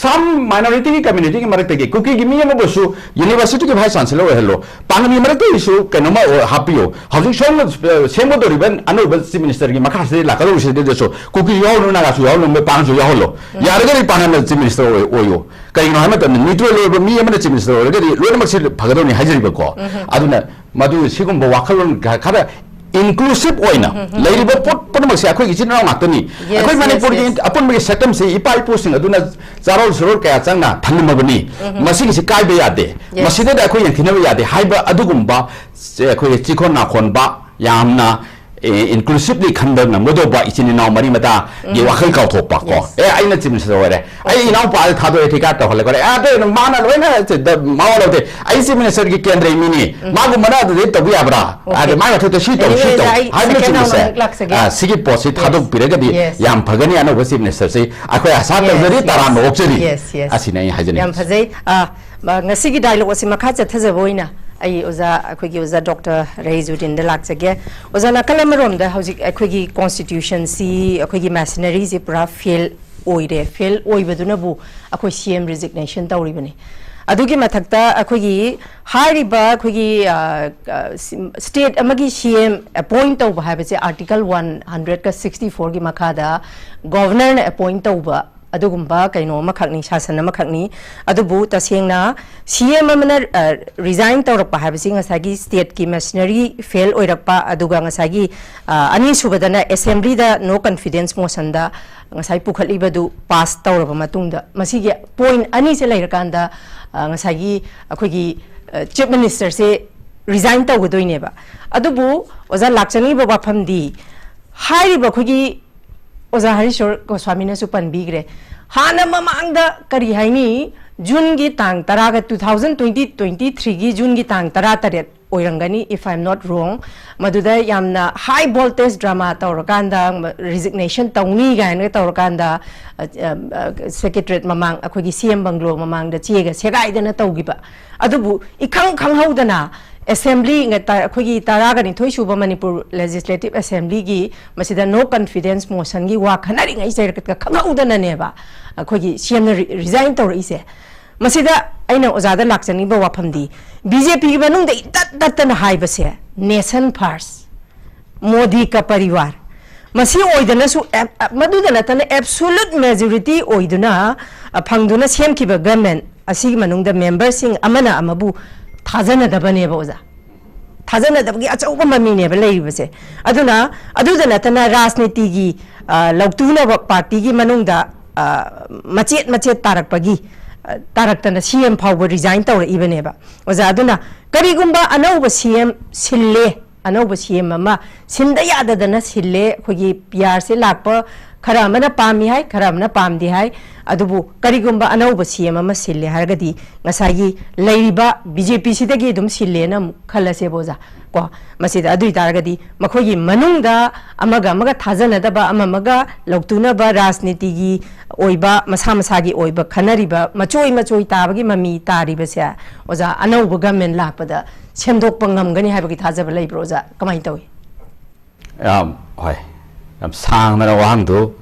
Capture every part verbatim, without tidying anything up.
ꯁꯝ ꯃꯥꯏꯅꯣꯔꯤꯇꯤꯒꯤ ꯀꯝꯃ꯭ꯌꯨꯅꯤꯇꯤꯒꯤ ꯃꯔꯛꯇꯒꯤ ꯀꯨꯀꯤꯒꯤ ꯃꯤ ꯑꯃꯕꯨꯁꯨ ꯌꯨꯅꯤꯚꯔꯁꯤꯇꯤꯒꯤ vice chancellor ꯑꯣꯏꯍꯜꯂꯣ, ꯄꯥꯡꯒꯜꯒꯤ ꯃꯔꯛꯇꯒꯤꯁꯨ ꯀꯩꯅꯣꯝꯃ ꯑꯣꯏ-, ꯍꯥꯞꯄꯤꯌꯨ꯫ ꯍꯧꯖꯤꯛ ꯁꯣꯝꯅ, ꯑ, ꯁꯦꯝꯒꯗꯧꯔꯤꯕ ꯑꯅꯧꯕ ꯆꯤꯐ ꯃꯤꯅꯤꯁꯇꯔꯒꯤ ꯃꯈꯥꯁꯤꯗ ꯂꯥꯛꯀꯗꯧꯔꯤꯁꯤꯗꯁꯨ ꯀꯨꯀꯤꯁꯨ ꯌꯥꯎꯍꯜꯂꯨ, ꯅꯥꯒꯥꯁꯨ ꯌꯥꯎꯍꯜꯂꯨ, ꯃꯣꯏ ꯄꯥꯡꯒꯜꯁꯨ ꯌꯥꯎꯍꯜꯂꯣ꯫ ꯌꯥꯔꯒꯗꯤ ꯄꯥꯡꯒꯜꯅ ꯆꯤꯐ ꯃꯤꯅꯤꯁꯇꯔ ꯑꯣꯏ-, ꯑꯣꯏꯌꯨ꯫ ꯀꯩꯒꯤꯅꯣ ꯍꯥꯏꯕ ꯃꯇꯝꯗ ꯅ꯭ꯌꯨꯇ꯭ꯔꯦꯜ ꯑꯣꯏꯕ ꯃꯤ ꯑꯃꯅ ꯆꯤꯐ ꯃꯤꯅꯤꯁꯇꯔ ꯑꯣꯏꯔꯒꯗꯤ ꯂꯣꯏꯅꯃꯛꯁꯤ ꯐꯒꯗꯧꯅꯤ ꯍꯥꯏꯖꯔꯤꯕꯀꯣ꯫ ꯑꯗꯨꯅ ꯃꯗꯨ ꯁꯤꯒꯨꯝꯕ ꯋꯥꯈꯜꯂꯣꯟ ꯈ-, ꯈꯔ ꯏꯟꯀ꯭ꯂꯨꯁꯤꯚ ꯑꯣꯏꯅ ꯂꯩꯔꯤꯕ ꯄꯣꯠ ꯄꯨꯝꯅꯃꯛꯁꯦ ꯑꯩꯈꯣꯏꯒꯤ ꯏꯆꯤꯟ ꯏꯅꯥꯎ ꯉꯥꯛꯇꯅꯤ꯫ Yes, ꯑꯩꯈꯣꯏ yes, ꯃꯅꯤꯄꯨꯔꯒꯤ yes. ꯑꯄꯨꯟꯕꯒꯤ ꯁꯛꯇꯝꯁꯤ ꯏꯄꯥ ꯏꯄꯨꯁꯤꯡ ꯑꯗꯨꯅ ꯆꯥꯔꯣꯜ ꯁꯨꯔꯣꯜ ꯀꯌꯥ ꯆꯪꯅ ꯊꯝꯂꯝꯃꯕꯅꯤ꯫ ꯃꯁꯤꯒꯤꯁꯤ ꯀꯥꯏꯕ ꯌꯥꯗꯦ, yes. ꯃꯁꯤꯗꯩꯗ ꯑꯩꯈꯣꯏ ꯌꯦꯡꯊꯤꯅꯕ ꯌꯥꯗꯦ ꯍꯥꯏꯕ ꯑꯗꯨꯒꯨꯝꯕ ꯁꯦ ꯑꯩꯈꯣꯏꯒꯤ ꯆꯤꯈꯣꯟ ꯅꯥꯈꯣꯟꯕ ꯌꯥꯝꯅ, ꯑꯦ, ꯏꯟꯀ꯭ꯂꯨꯁꯤꯚꯂꯤ ꯈꯟꯕ ꯉꯝꯒꯗꯧꯕ ꯏꯆꯤꯟ ꯏꯅꯥꯎ ꯃꯔꯤ ꯃꯇꯥꯒꯤ ꯋꯥꯈꯜ ꯀꯥꯎꯊꯣꯛꯄ ꯀꯣ꯫ Yes. ꯑꯦ, ꯑꯩꯅ ꯆꯤꯐ ꯃꯤꯅꯤꯁꯇꯔ ꯑꯣꯏꯔꯦ, ꯑꯩ ꯏꯅꯥꯎꯄꯥꯁꯦ ꯊꯥꯗꯣꯛꯑꯦ, ꯊꯤꯀꯥ ꯇꯧꯍꯜꯂꯦ ꯈꯣꯠꯂꯦ, ꯑꯦ, ꯑꯇꯩ ꯃꯥꯅ ꯂꯣꯏꯅ ꯆ-, ꯗ-, ꯃꯋꯥ ꯂꯧꯗꯦ, ꯑꯩ ꯆꯤꯐ ꯃꯤꯅꯤꯁꯇꯔꯒꯤ ꯀꯦꯟꯗ꯭ꯔꯒꯤ ꯃꯤꯅꯤ, ꯃꯥꯒꯨꯝꯕꯅ ꯑꯗꯨꯗꯩ ꯇꯧꯕ ꯌꯥꯕ꯭ꯔꯥ? Okay. ꯑꯗ ꯃꯥꯏ ꯃꯊꯛꯇ ꯁꯤ ꯇꯧ, ꯁꯤ Anyways, ꯇꯧ ꯑꯩ ꯍꯥꯏꯕꯅꯆꯤꯡꯕꯁꯦ, second round ꯑꯃꯨꯛ ꯂꯥꯛꯆꯒꯦ꯫ ꯑ, ꯁꯤꯒꯤ ꯄꯣꯠꯁꯤ Yes. ꯊꯥꯗꯣꯛꯄꯤꯔꯒꯗꯤ Yes. ꯌꯥꯝ ꯐꯒꯅꯤ꯫ ꯑꯅꯧꯕ ꯆꯤꯐ ꯃꯤꯅꯤꯁꯇꯔꯁꯤ ꯑꯩꯈꯣꯏ ꯑꯁꯥ Yes, ꯇꯧꯖꯔꯤ, yes. ꯇꯔꯥꯝꯅ ꯑꯣꯛꯆꯔꯤ꯫ Yes, yes. ꯑꯁꯤꯅꯤ ꯑꯩ ꯍꯥꯏꯖꯅꯤꯡꯉꯤꯁꯤ꯫ ꯌꯥꯝ ꯐꯖꯩ꯫ ꯑ, ꯃ-, ꯉꯁꯤꯒꯤ ꯗꯥꯏꯂꯣꯒ ꯑꯁꯤ ꯃꯈꯥ ꯆꯠꯊꯖꯕ ꯑꯣꯏꯅ ꯑꯩ ꯑꯣꯖꯥ, ꯑꯩꯈꯣꯏꯒꯤ ꯑꯣꯖꯥ ꯗꯣꯛꯇꯔ ꯔꯍꯤꯖꯨꯗꯤꯟꯗ ꯂꯥꯛꯆꯒꯦ꯫ ꯑꯣꯖꯥ, ꯅꯥꯀꯜ ꯑꯃꯔꯣꯝꯗ ꯍꯧꯖꯤꯛ ꯑꯩꯈꯣꯏꯒꯤ ꯀꯣꯟꯁꯇꯤꯇ꯭ꯌꯨꯁꯟꯁꯤ, ꯑꯩꯈꯣꯏꯒꯤ ꯃꯦꯁꯤꯅꯔꯤꯁꯤ ꯄꯨꯔꯥ ꯐꯦꯜ ꯑꯣꯏꯔꯦ꯫ ꯐꯦꯜ ꯑꯣꯏꯕꯗꯨꯅꯕꯨ ꯑꯩꯈꯣꯏ ꯁꯤ ꯑꯦꯝ ꯔꯤꯖꯤꯒꯅꯦꯁꯟ ꯇꯧꯔꯤꯕꯅꯤ꯫ ꯑꯗꯨꯒꯤ ꯃꯊꯛꯇ ꯑꯩꯈꯣꯏꯒꯤ ꯍꯥꯏꯔꯤꯕ ꯑꯩꯈꯣꯏꯒꯤ, ꯑ, ꯑ, ꯁꯤ-, ꯁ꯭ꯇꯦꯠ ꯑꯃꯒꯤ ꯁꯤ ꯑꯦꯝ ꯑꯦꯄꯣꯏꯟꯠ ꯇꯧꯕ ꯍꯥꯏꯕꯁꯦ ꯑꯥꯔꯇꯤꯀꯜ ꯋꯥꯟ ꯍꯟꯗ꯭ꯔꯦꯠꯀ ꯁꯤꯛꯁꯇꯤ ꯐꯣꯔꯒꯤ ꯃꯈꯥꯗ ꯒꯣꯚꯔꯅꯔꯅ ꯑꯦꯄꯣꯏꯟꯠ ꯇꯧꯕ ꯑꯗꯨꯒꯨꯝꯕ ꯀꯩꯅꯣ ꯑꯃꯈꯛꯅꯤ, ꯁꯥꯁꯟ ꯑꯃꯈꯛꯅꯤ꯫ ꯑꯗꯨꯕꯨ ꯇꯁꯦꯡꯅ ꯁꯤ ꯑꯦꯝ ꯑꯃꯅ, ꯑ, ꯔꯤꯖꯥꯏꯟ ꯇꯧꯔꯛꯄ ꯍꯥꯏꯕꯁꯤ ꯉꯁꯥꯏꯒꯤ ꯁ꯭ꯇꯦꯠꯀꯤ ꯃꯦꯁꯤꯅꯔꯤ ꯐꯦꯜ ꯑꯣꯏꯔꯛꯄ, ꯑꯗꯨꯒ ꯉꯁꯥꯏꯒꯤ, ꯑ, ꯑꯅꯤꯁꯨꯕꯗꯅ ꯑꯦꯁꯦꯝꯕ꯭ꯂꯤꯗ ꯅꯣ ꯀꯟꯐꯤꯗꯦꯟꯁ ꯃꯣꯁꯟꯗ ꯉꯁꯥꯏ ꯄꯨꯈꯠꯂꯤꯕꯗꯨ ꯄꯥꯁ ꯇꯧꯔꯕ ꯃꯇꯨꯡꯗ, ꯃꯁꯤꯒꯤ ꯄꯣꯏꯟꯠ ꯑꯅꯤꯁꯦ ꯂꯩꯔꯀꯥꯟꯗ, ꯑ, ꯉꯁꯥꯏꯒꯤ ꯑꯩꯈꯣꯏꯒꯤ, ꯑ, ꯆꯤꯐ ꯃꯤꯅꯤꯁꯇꯔꯁꯦ ꯔꯤꯖꯥꯏꯟ ꯇꯧꯒꯗꯣꯏꯅꯦꯕ꯫ ꯑꯗꯨꯕꯨ ꯑꯣꯖꯥ, ꯂꯥꯛꯆꯅꯤꯡꯉꯤꯕ ꯋꯥꯐꯝꯗꯤ, ꯍꯥꯏꯔꯤꯕ ꯑꯩꯈꯣꯏꯒꯤ ꯑꯣꯖꯥ ꯍꯔꯤꯁꯣꯔ ꯒꯣꯁ꯭ꯋꯥꯃꯤꯅꯁꯨ ꯄꯟꯕꯤꯈ꯭ꯔꯦ, ꯍꯥꯟꯅ ꯃꯃꯥꯡꯗ ꯀꯔꯤ ꯍꯥꯏꯅꯤ, ꯖꯨꯟꯒꯤ ꯇꯥꯡ ꯇꯔꯥꯒ, two thousand twenty, twenty-threeꯒꯤ ꯖꯨꯟꯒꯤ ꯇꯥꯡ ꯇꯔꯥ ꯇꯔꯦꯠ ꯑꯣꯏꯔꯝꯒꯅꯤ, if I am not wrong, ꯃꯗꯨꯗ ꯌꯥꯝꯅ high voltage drama ꯇꯧꯔꯀꯥꯟꯗ, ꯔꯤꯖꯤꯒꯅꯦꯁꯟ ꯇꯧꯅꯤ ꯀꯥꯏꯅꯒ ꯇꯧꯔꯀꯥꯟꯗ, ꯁꯦꯀ꯭ꯔꯦꯇꯔꯤꯌꯦꯠ ꯃꯃꯥꯡ, ꯑꯩꯈꯣꯏꯒꯤ ꯁꯤ ꯑꯦꯝ ꯕꯪꯒ꯭ꯂꯣ ꯃꯃꯥꯡꯗ ꯆꯦꯒ ꯁꯦꯒꯥꯏꯗꯅ ꯇꯧꯈꯤꯕ꯫ ꯑꯗꯨꯕꯨ ꯏꯈꯪ ꯈꯪꯍꯧꯗꯅ ꯑꯦꯁꯦꯝꯕ꯭ꯂꯤ, ꯉ-, ꯇ-, ꯑꯩꯈꯣꯏꯒꯤ ꯇꯔꯥꯒ ꯅꯤꯊꯣꯏ ꯁꯨꯕ ꯃꯅꯤꯄꯨꯔ ꯂꯦꯖꯤꯁꯂꯦꯇꯤꯚ ꯑꯦꯁꯦꯝꯕ꯭ꯂꯤꯒꯤ ꯃꯁꯤꯗ ꯅꯣ ꯀꯟꯐꯤꯗꯦꯟꯁ ꯃꯣꯁꯟꯒꯤ ꯋꯥ ꯈꯟꯅꯔꯤꯉꯩ ꯆꯩꯔꯛꯇ ꯈꯪꯍꯧꯗꯅꯅꯦꯕ ꯑꯩꯈꯣꯏꯒꯤ ꯁꯤ ꯑꯦꯝꯅ ꯔꯤ-, ꯔꯤꯖꯥꯏꯟ ꯇꯧꯔꯛꯏꯁꯦ꯫ ꯃꯁꯤꯗ ꯑꯩꯅ ꯑꯣꯖꯥꯗ ꯂꯥꯛꯆꯅꯤꯡꯕ ꯋꯥꯐꯝꯗꯤ, ꯕꯤ ꯖꯦ ꯄꯤꯒꯤ ꯃꯅꯨꯡꯗ ꯏꯇꯠ ꯇꯠꯇꯅ ꯍꯥꯏꯕꯁꯦ, "ꯅꯦꯁꯟ ꯐꯥꯔꯁ, ꯃꯣꯗꯤ ꯀ ꯄꯔꯤꯋꯥꯔ", ꯃꯁꯤ ꯑꯣꯏꯗꯅꯁꯨ ꯑꯦꯞ-, ꯑ-, ꯃꯗꯨꯗ ꯅꯠꯇꯅ ꯑꯦꯕꯁꯣꯂꯨꯠ ꯃꯦꯖꯣꯔꯤꯇꯤ ꯑꯣꯏꯗꯨꯅ, ꯑ, ꯐꯪꯗꯨꯅ ꯁꯦꯝꯈꯤꯕ ꯒꯚꯔꯟꯃꯦꯟ ꯑꯁꯤꯒꯤ ꯃꯅꯨꯡꯗ ꯃꯦꯝꯕꯔꯁꯤꯡ ꯑꯃꯅ ꯑꯃꯕꯨ ꯊꯥꯖꯅꯗꯕꯅꯦꯕ, ꯑꯣꯖꯥ꯫ ꯊꯥꯖꯅꯗꯕꯒꯤ ꯑꯆꯧꯕ ꯃꯃꯤꯅꯦꯕ ꯂꯩꯔꯤꯕꯁꯦ꯫ ꯑꯗꯨꯅ ꯑꯗꯨꯗ ꯅꯠꯇꯅ ꯔꯥꯖꯅꯤꯇꯤꯒꯤ, ꯑ, ꯂꯧꯇꯨꯅꯕ ꯄꯥꯔꯇꯤꯒꯤ ꯃꯅꯨꯡꯗ, ꯑ, ꯃꯆꯦꯠ ꯃꯆꯦꯠ ꯇꯥꯔꯛꯄꯒꯤ, ꯑ, ꯇꯥꯔꯛꯇꯅ ꯁꯤ ꯑꯦꯝ ꯐꯥꯎꯕ ꯔꯤꯖꯥꯏꯟ ꯇꯧꯔꯛꯏꯕꯅꯦꯕ, ꯑꯣꯖꯥ꯫ ꯑꯗꯨꯅ ꯀꯔꯤꯒꯨꯝꯕ ꯑꯅꯧꯕ ꯁꯤ ꯑꯦꯝ ꯁꯤꯜꯂꯦ, ꯑꯅꯧꯕ ꯁꯤ ꯑꯦꯝ ꯑꯃ ꯁꯤꯟꯗ ꯌꯥꯗꯗꯅ ꯁꯤꯜꯂꯦ, ꯑꯩꯈꯣꯏꯒꯤ ꯄꯤ ꯑꯥꯔꯁꯦ ꯂꯥꯛꯄ ꯈꯔ ꯑꯃꯅ ꯄꯥꯝꯃꯤ ꯍꯥꯏ, ꯈꯔ ꯑꯃꯅ ꯄꯥꯝꯗꯦ ꯍꯥꯏ꯫ ꯑꯗꯨꯕꯨ ꯀꯔꯤꯒꯨꯝꯕ ꯑꯅꯧꯕ ꯁꯤ ꯑꯦꯝ ꯑꯃ ꯁꯤꯜꯂꯦ ꯍꯥꯏꯔꯒꯗꯤ, ꯉꯁꯥꯏꯒꯤ ꯂꯩꯔꯤꯕ ꯕꯤ ꯖꯦ ꯄꯤ ꯁꯤꯗꯒꯤ ꯑꯗꯨꯝ ꯁꯤꯜꯂꯦꯅ ꯑꯃꯨꯛ ꯈꯜꯂꯁꯦꯕ, ꯑꯣꯖꯥ, ꯀꯣ꯫ ꯃꯁꯤꯗ ꯑꯗꯨ ꯑꯣꯏꯇꯥꯔꯒꯗꯤ ꯃꯈꯣꯏꯒꯤ ꯃꯅꯨꯡꯗ ꯑꯃꯒ ꯑꯃꯒ ꯊꯥꯖꯅꯗꯕ, ꯑꯃ ꯑꯃꯒ ꯂꯧꯇꯨꯅꯕ, ꯔꯥꯖꯅꯤꯇꯤꯒꯤ ꯑꯣꯏꯕ, ꯃꯁꯥ ꯃꯁꯥꯒꯤ ꯑꯣꯏꯕ ꯈꯟꯅꯔꯤꯕ, ꯃꯆꯣꯏ ꯃꯆꯣꯏ ꯇꯥꯕꯒꯤ ꯃꯃꯤ ꯇꯥꯔꯤꯕꯁꯦ, ꯑꯣꯖꯥ, ꯑꯅꯧꯕ ꯒꯚꯔꯟꯃꯦꯟ ꯂꯥꯛꯄꯗ ꯁꯦꯝꯗꯣꯛꯄ ꯉꯝꯒꯅꯤ ꯍꯥꯏꯕꯒꯤ ꯊꯥꯖꯕ ꯂꯩꯕ꯭ꯔꯣ, ꯑꯣꯖꯥ? ꯀꯃꯥꯏꯅ ꯇꯧꯏ? ꯌꯥꯝ, ꯍꯣꯏ, ꯌꯥꯝ ꯁꯥꯡꯗꯅ ꯋꯥꯍꯪꯗꯨ,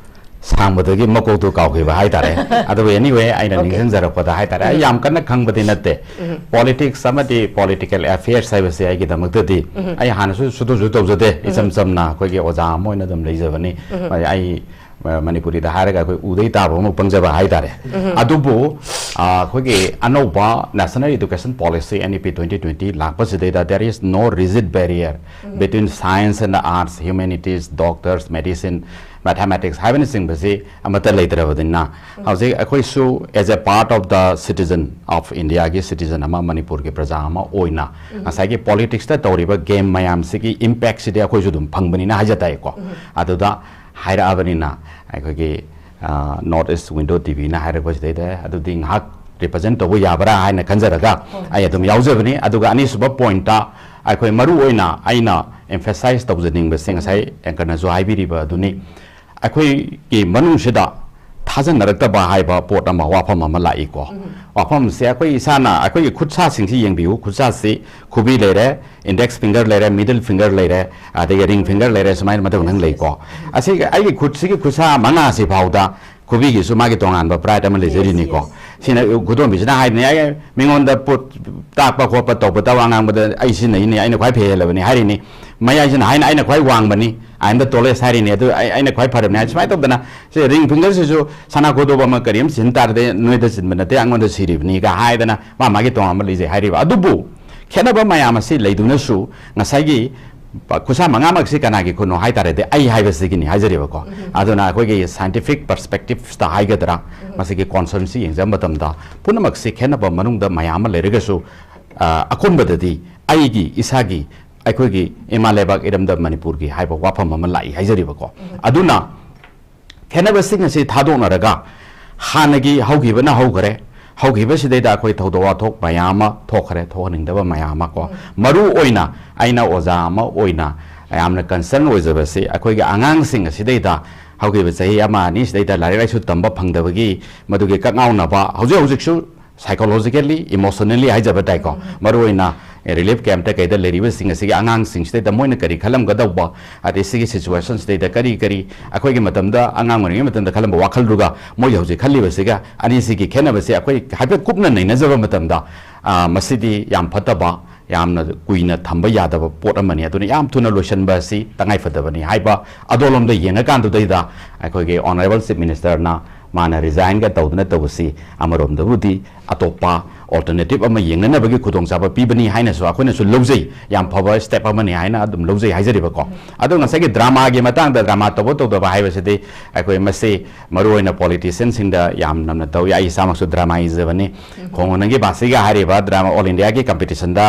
ꯁꯥꯡꯕꯗꯒꯤ ꯃꯀꯣꯛꯇꯨ ꯀꯥꯎꯈꯤꯕ ꯍꯥꯏꯇꯥꯔꯦ꯫ ꯑꯗꯨꯕꯨ anyway, ꯑꯩꯅ Okay. ꯅꯤꯡꯁꯤꯡꯖꯔꯛꯄꯗ ꯍꯥꯏꯇꯥꯔꯦ, ꯑꯩ ꯎꯝ꯫ ꯌꯥꯝ ꯀꯟꯅ ꯈꯪꯕꯗꯤ ꯅꯠꯇꯦ꯫ ꯎꯝ꯫ Politics ꯑꯃꯗꯤ political affairs ꯍꯥꯏꯕꯁꯦ ꯑꯩꯒꯤꯗꯃꯛꯇꯗꯤ, ꯎꯝ꯫ ꯑꯩ ꯍꯥꯟꯅꯁꯨ ꯁꯨꯗꯧꯁꯨ ꯇꯧꯖꯗꯦ, ꯎꯝ꯫ ꯏꯆꯝ ꯆꯝꯅ ꯑꯩꯈꯣꯏꯒꯤ ꯑꯣꯖꯥ ꯑꯃ ꯑꯣꯏꯅ ꯑꯗꯨꯝ ꯂꯩꯖꯕꯅꯤ꯫ ꯎꯝ꯫ ꯑꯩ, ꯑ, ꯃꯅꯤꯄꯨꯔꯤꯗ ꯍꯥꯏꯔꯒ ꯑꯩꯈꯣꯏ ꯎꯗꯩ ꯇꯥꯕ ꯑꯃ ꯄꯪꯖꯕ ꯍꯥꯏꯇꯥꯔꯦ꯫ ꯎꯝ꯫ ꯑꯗꯨꯕꯨ, ꯑ, ꯑꯩꯈꯣꯏꯒꯤ ꯑꯅꯧꯕ National Education Policy, N E P twenty twenty ꯂꯥꯛꯄꯁꯤꯗꯩꯗ, there is no rigid barrier um. Between science and arts, humanities, doctors, medicine, mathematics ꯍꯥꯏꯕꯅꯆꯤꯡꯕꯁꯤ ꯑꯃꯠꯇ ꯂꯩꯇ꯭ꯔꯕꯅꯤꯅ, ꯎꯝ꯫ ꯍꯧꯖꯤꯛ ꯑꯩꯈꯣꯏꯁꯨ as a part of the citizen of Indiaꯒꯤ citizen ꯑꯃ, ꯃꯅꯤꯄꯨꯔꯒꯤ ꯄ꯭ꯔꯖꯥ ꯑꯃ ꯑꯣꯏꯅ, ꯎꯝ꯫ ꯉꯁꯥꯏꯒꯤ politicsꯇ ꯇꯧꯔꯤꯕ game ꯃꯌꯥꯝꯁꯤꯒꯤ impactꯁꯤꯗꯤ ꯑꯩꯈꯣꯏꯁꯨ ꯑꯗꯨꯝ ꯐꯪꯕꯅꯤꯅ ꯍꯥꯏꯖ ꯇꯥꯏꯀꯣ꯫ ꯎꯝ꯫ ꯑꯗꯨꯗ ꯍꯥꯏꯔꯛꯑꯕꯅꯤꯅ ꯑꯩꯈꯣꯏꯒꯤ, ꯑ, North East Window TVꯅ ꯍꯥꯏꯔꯛꯄꯁꯤꯗꯩꯗ ꯑꯗꯨꯗꯤ ꯉꯥꯏꯍꯥꯛ ꯔꯤꯄ꯭ꯔꯖꯦꯟ ꯇꯧꯕ ꯌꯥꯕ꯭ꯔꯥ ꯍꯥꯏꯅ ꯈꯟꯖꯔꯒ ꯑꯩ ꯑꯗꯨꯝ ꯌꯥꯎꯖꯕꯅꯤ꯫ ꯑꯗꯨꯒ ꯑꯅꯤꯁꯨꯕ ꯄꯣꯏꯟꯠꯇ ꯑꯩꯈꯣꯏ ꯃꯔꯨ ꯑꯣꯏꯅ ꯑꯩꯅ ꯑꯦꯝꯐꯦꯁꯥꯏꯖ ꯇꯧꯖꯅꯤꯡꯕꯁꯦ ꯉꯁꯥꯏ ꯑꯦꯡꯀꯔꯅꯁꯨ ꯍꯥꯏꯕꯤꯔꯤꯕ ꯑꯗꯨꯅꯤ, ꯑꯩꯈꯣꯏꯒꯤ ꯃꯅꯨꯡꯁꯤꯗ ꯊꯥꯖꯅꯔꯛꯇꯕ ꯍꯥꯏꯕ ꯄꯣꯠ ꯑꯃ, ꯋꯥꯐꯝ ꯑꯃ ꯂꯥꯛꯏꯀꯣ꯫ ꯋꯥꯐꯝꯁꯦ ꯑꯩꯈꯣꯏ ꯏꯁꯥꯅ ꯑꯩꯈꯣꯏꯒꯤ ꯈꯨꯠꯁꯥꯁꯤꯡꯁꯤ ꯌꯦꯡꯕꯤꯌꯨ꯫ ꯈꯨꯠꯁꯥꯁꯤ ꯈꯨꯕꯤ ꯂꯩꯔꯦ, ꯏꯟꯗꯦꯛꯁ ꯐꯤꯡꯒꯔ ꯂꯩꯔꯦ, ꯃꯤꯗꯜ ꯐꯤꯡꯒꯔ ꯂꯩꯔꯦ, ꯑꯗꯒꯤ ꯔꯤꯡ ꯐꯤꯡꯒꯔ ꯂꯩꯔꯦ, ꯁꯨꯃꯥꯏꯅ ꯃꯊꯪ ꯃꯊꯪ ꯂꯩꯀꯣ꯫ ꯑꯁꯤꯒꯤ ꯑꯩꯒꯤ ꯈꯨꯠꯁꯤꯒꯤ ꯈꯨꯠꯁꯥ ꯃꯉꯥꯁꯤ ꯐꯥꯎꯗ ꯈꯨꯕꯤꯒꯤꯁꯨ ꯃꯥꯒꯤ ꯇꯣꯉꯥꯟꯕ ꯄ꯭ꯔꯥꯏꯗ ꯑꯃ ꯂꯩꯖꯔꯤꯅꯤꯀꯣ꯫ ꯁꯤꯅ ꯈꯨꯗꯣꯝꯕꯤꯁꯤꯅ ꯍꯥꯏꯕꯅꯤ, "ꯑꯩ ꯃꯤꯉꯣꯟꯗ ꯄꯣꯠ ꯇꯥꯛꯄ ꯈꯣꯠꯄ ꯇꯧꯕꯗ, ꯋꯥ ꯉꯥꯡꯕꯗ ꯑꯩ ꯁꯤꯖꯤꯟꯅꯩꯅꯦ, ꯑꯩꯅ ꯈ꯭ꯋꯥꯏ ꯐꯩ ꯍꯦꯜꯂꯕꯅꯤ" ꯍꯥꯏꯔꯤꯅꯤ꯫ ꯃꯌꯥꯏꯁꯤꯅ ꯍꯥꯏꯅ "ꯑꯩꯅ ꯈ꯭ꯋꯥꯏ ꯋꯥꯡꯕꯅꯤ, I am the tallest" ꯍꯥꯏꯔꯤꯅꯤ꯫ ꯑꯗꯨ ꯑꯩ, "ꯑꯩꯅ ꯈ꯭ꯋꯥꯏ ꯐꯔꯕꯅꯤ" ꯍꯥꯏ꯫ ꯁꯨꯃꯥꯏꯅ ꯇꯧꯗꯅ ꯁꯤ ꯔꯤꯡ ꯐꯤꯡꯒꯔꯁꯤꯁꯨ ꯁꯅꯥ ꯈꯣꯗꯣꯞ ꯑꯃ ꯀꯔꯤ ꯑꯃ ꯁꯤꯖꯤꯟ ꯇꯥꯔꯗꯤ ꯅꯣꯏꯗ ꯆꯤꯟꯕ ꯅꯠꯇꯦ, ꯑꯩꯉꯣꯟꯗ ꯁꯤꯔꯤꯕꯅꯤꯒ ꯍꯥꯏꯗꯅ ꯃꯥ ꯃꯥꯒꯤ ꯇꯣꯉꯥꯟꯕ ꯂꯩꯖꯩ ꯍꯥꯏꯔꯤꯕ꯫ ꯑꯗꯨꯕꯨ ꯈꯦꯠꯅꯕ ꯃꯌꯥꯝ ꯑꯁꯤ ꯂꯩꯗꯨꯅꯁꯨ ꯉꯁꯥꯏꯒꯤ ꯄ-, ꯈꯨꯠꯁꯥ ꯃꯉꯥꯃꯛꯁꯤ ꯀꯅꯥꯒꯤ ꯈꯨꯠꯅꯣ ꯍꯥꯏ ꯇꯥꯔꯗꯤ ꯑꯩ ꯍꯥꯏꯕꯁꯤꯒꯤꯅꯤ ꯍꯥꯏꯖꯔꯤꯕꯀꯣ꯫ ꯑꯗꯨꯅ ꯑꯩꯈꯣꯏꯒꯤ ꯁꯥꯏꯟꯇꯤꯐꯤꯛ ꯄꯔꯁꯄꯦꯛꯇꯤꯞꯁꯇ ꯍꯥꯏꯒꯗ꯭ꯔꯥ, ꯃꯁꯤꯒꯤ ꯀꯣꯟꯁꯔꯟꯁꯤ ꯌꯦꯡꯖꯕ ꯃꯇꯝꯗ ꯄꯨꯝꯅꯃꯛꯁꯤ ꯈꯦꯠꯅꯕ ꯃꯅꯨꯡꯗ ꯃꯌꯥꯝ ꯑꯃ ꯂꯩꯔꯒꯁꯨ, ꯑ, ꯑꯀꯣꯟꯕꯗꯗꯤ ꯑꯩꯒꯤ ꯏꯁꯥꯒꯤ, ꯑꯩꯈꯣꯏꯒꯤ ꯏꯃꯥ ꯂꯩꯕꯥꯛ ꯏꯔꯝꯗꯝ ꯃꯅꯤꯄꯨꯔꯒꯤ ꯍꯥꯏꯕ ꯋꯥꯐꯝ ꯑꯃ ꯂꯥꯛꯏ ꯍꯥꯏꯖꯔꯤꯕꯀꯣ꯫ ꯑꯗꯨꯅ ꯈꯦꯠꯅꯕꯁꯤꯡ ꯑꯁꯤ ꯊꯥꯗꯣꯛꯅꯔꯒ ꯍꯥꯟꯅꯒꯤ ꯍꯧꯈꯤꯕꯅ ꯍꯧꯈꯔꯦ, ꯍꯧꯈꯤꯕꯁꯤꯗꯩꯗ ꯑꯩꯈꯣꯏ ꯊꯧꯗꯣꯛ ꯋꯥꯊꯣꯛ ꯃꯌꯥꯝ ꯑꯃ ꯊꯣꯛꯈꯔꯦ, ꯊꯣꯛꯍꯟꯅꯤꯡꯗꯕ ꯃꯌꯥꯝ ꯑꯃ ꯀꯣ꯫ ꯃꯔꯨ ꯑꯣꯏꯅ ꯑꯩꯅ ꯑꯣꯖꯥ ꯑꯃ ꯑꯣꯏꯅ ꯌꯥꯝꯅ ꯀꯟꯁꯔꯟ ꯑꯣꯏꯖꯕꯁꯤ ꯑꯩꯈꯣꯏꯒꯤ ꯑꯉꯥꯡꯁꯤꯡ ꯑꯁꯤꯗꯩꯗ ꯍꯧꯈꯤꯕ ꯆꯍꯤ ꯑꯃ ꯑꯅꯤ ꯁꯤꯗꯩꯗ ꯂꯥꯏꯔꯤꯛ ꯂꯥꯏꯁꯨ ꯇꯝꯕ ꯐꯪꯗꯕꯒꯤ ꯃꯗꯨꯒꯤ ꯀꯛꯉꯥꯎꯅꯕ ꯍꯧꯖꯤꯛ ꯍꯧꯖꯤꯛꯁꯨ psychologically, emotionally ꯍꯥꯏꯖꯕ ꯇꯥꯏꯀꯣ꯫ ꯃꯔꯨ ꯑꯣꯏꯅ ꯔꯤꯂꯤꯐ ꯀꯦꯝꯞꯇ ꯀꯩꯗ ꯂꯩꯔꯤꯕꯁꯤꯡ ꯑꯁꯤꯒꯤ ꯑꯉꯥꯡꯁꯤꯡꯁꯤꯗꯩꯗ ꯃꯣꯏꯅ ꯀꯔꯤ ꯈꯜꯂꯝꯒꯗꯧꯕ, ꯑꯗꯩ ꯁꯤꯒꯤ ꯁꯤꯆꯨꯋꯦꯁꯟꯁꯤꯗꯩꯗ ꯀꯔꯤ ꯀꯔꯤ ꯑꯩꯈꯣꯏꯒꯤ ꯃꯇꯝꯗ, ꯑꯉꯥꯡ ꯑꯣꯏꯔꯤꯉꯩ ꯃꯇꯝꯗ ꯈꯜꯂꯝꯕ ꯋꯥꯈꯜꯗꯨꯒ ꯃꯣꯏ ꯍꯧꯖꯤꯛ ꯈꯜꯂꯤꯕꯁꯤꯒ, ꯑꯅꯤꯁꯤꯒꯤ ꯈꯦꯠꯅꯕꯁꯤ ꯑꯩꯈꯣꯏ ꯍꯥꯏꯐꯦꯠ ꯀꯨꯞꯅ ꯅꯩꯅꯖꯕ ꯃꯇꯝꯗ, ꯑ, ꯃꯁꯤꯗꯤ ꯌꯥꯝ ꯐꯠꯇꯕ, ꯌꯥꯝꯅ ꯀꯨꯏꯅ ꯊꯝꯕ ꯌꯥꯗꯕ ꯄꯣꯠ ꯑꯃꯅꯤ꯫ ꯑꯗꯨꯅ ꯌꯥꯝ ꯊꯨꯅ ꯂꯣꯏꯁꯤꯟꯕ ꯑꯁꯤ ꯇꯉꯥꯏꯐꯗꯕꯅꯤ ꯍꯥꯏꯕ ꯑꯗꯣꯂꯣꯝꯗ ꯌꯦꯡꯉꯀꯥꯟꯗꯨꯗꯩꯗ ꯑꯩꯈꯣꯏꯒꯤ ꯑꯣꯅꯔꯦꯕꯜ ꯆꯤꯐ ꯃꯤꯅꯤꯁꯇꯔꯅ ꯃꯥꯅ ꯔꯤꯖꯥꯏꯟꯒ ꯇꯧꯗꯅ ꯇꯧꯕꯁꯤ ꯑꯃꯔꯣꯝꯗꯕꯨꯗꯤ ꯑꯇꯣꯞꯄ alternative ꯑꯃ ꯌꯦꯡꯅꯅꯕꯒꯤ ꯈꯨꯗꯣꯡꯆꯥꯕ ꯄꯤꯕꯅꯤ ꯍꯥꯏꯅꯁꯨ ꯑꯩꯈꯣꯏꯅꯁꯨ ꯂꯧꯖꯩ꯫ ꯌꯥꯝ ꯐꯕ step ꯑꯃꯅꯤ ꯍꯥꯏꯅ ꯑꯗꯨꯝ ꯂꯧꯖꯩ ꯍꯥꯏꯖꯔꯤꯕꯀꯣ꯫ ꯑꯗꯣ ꯉꯁꯥꯏꯒꯤ dramaꯒꯤ ꯃꯇꯥꯡꯗ drama ꯇꯧꯕ ꯇꯧꯗꯕ ꯍꯥꯏꯕꯁꯤꯗꯤ ꯑꯩꯈꯣꯏ ꯃꯁꯤ ꯃꯔꯨꯑꯣꯏꯅ politicianꯁꯤꯡꯗ ꯌꯥꯝ ꯅꯝꯅ ꯇꯧꯏ꯫ ꯑꯩ ꯏꯁꯥꯃꯛꯁꯨ drama ꯏꯖꯕꯅꯤ꯫ ꯈꯣꯡꯉꯣ ꯅꯪꯒꯤ ꯕꯥꯁꯤꯒ ꯍꯥꯏꯔꯤꯕ drama All Indiaꯒꯤ competitionꯗ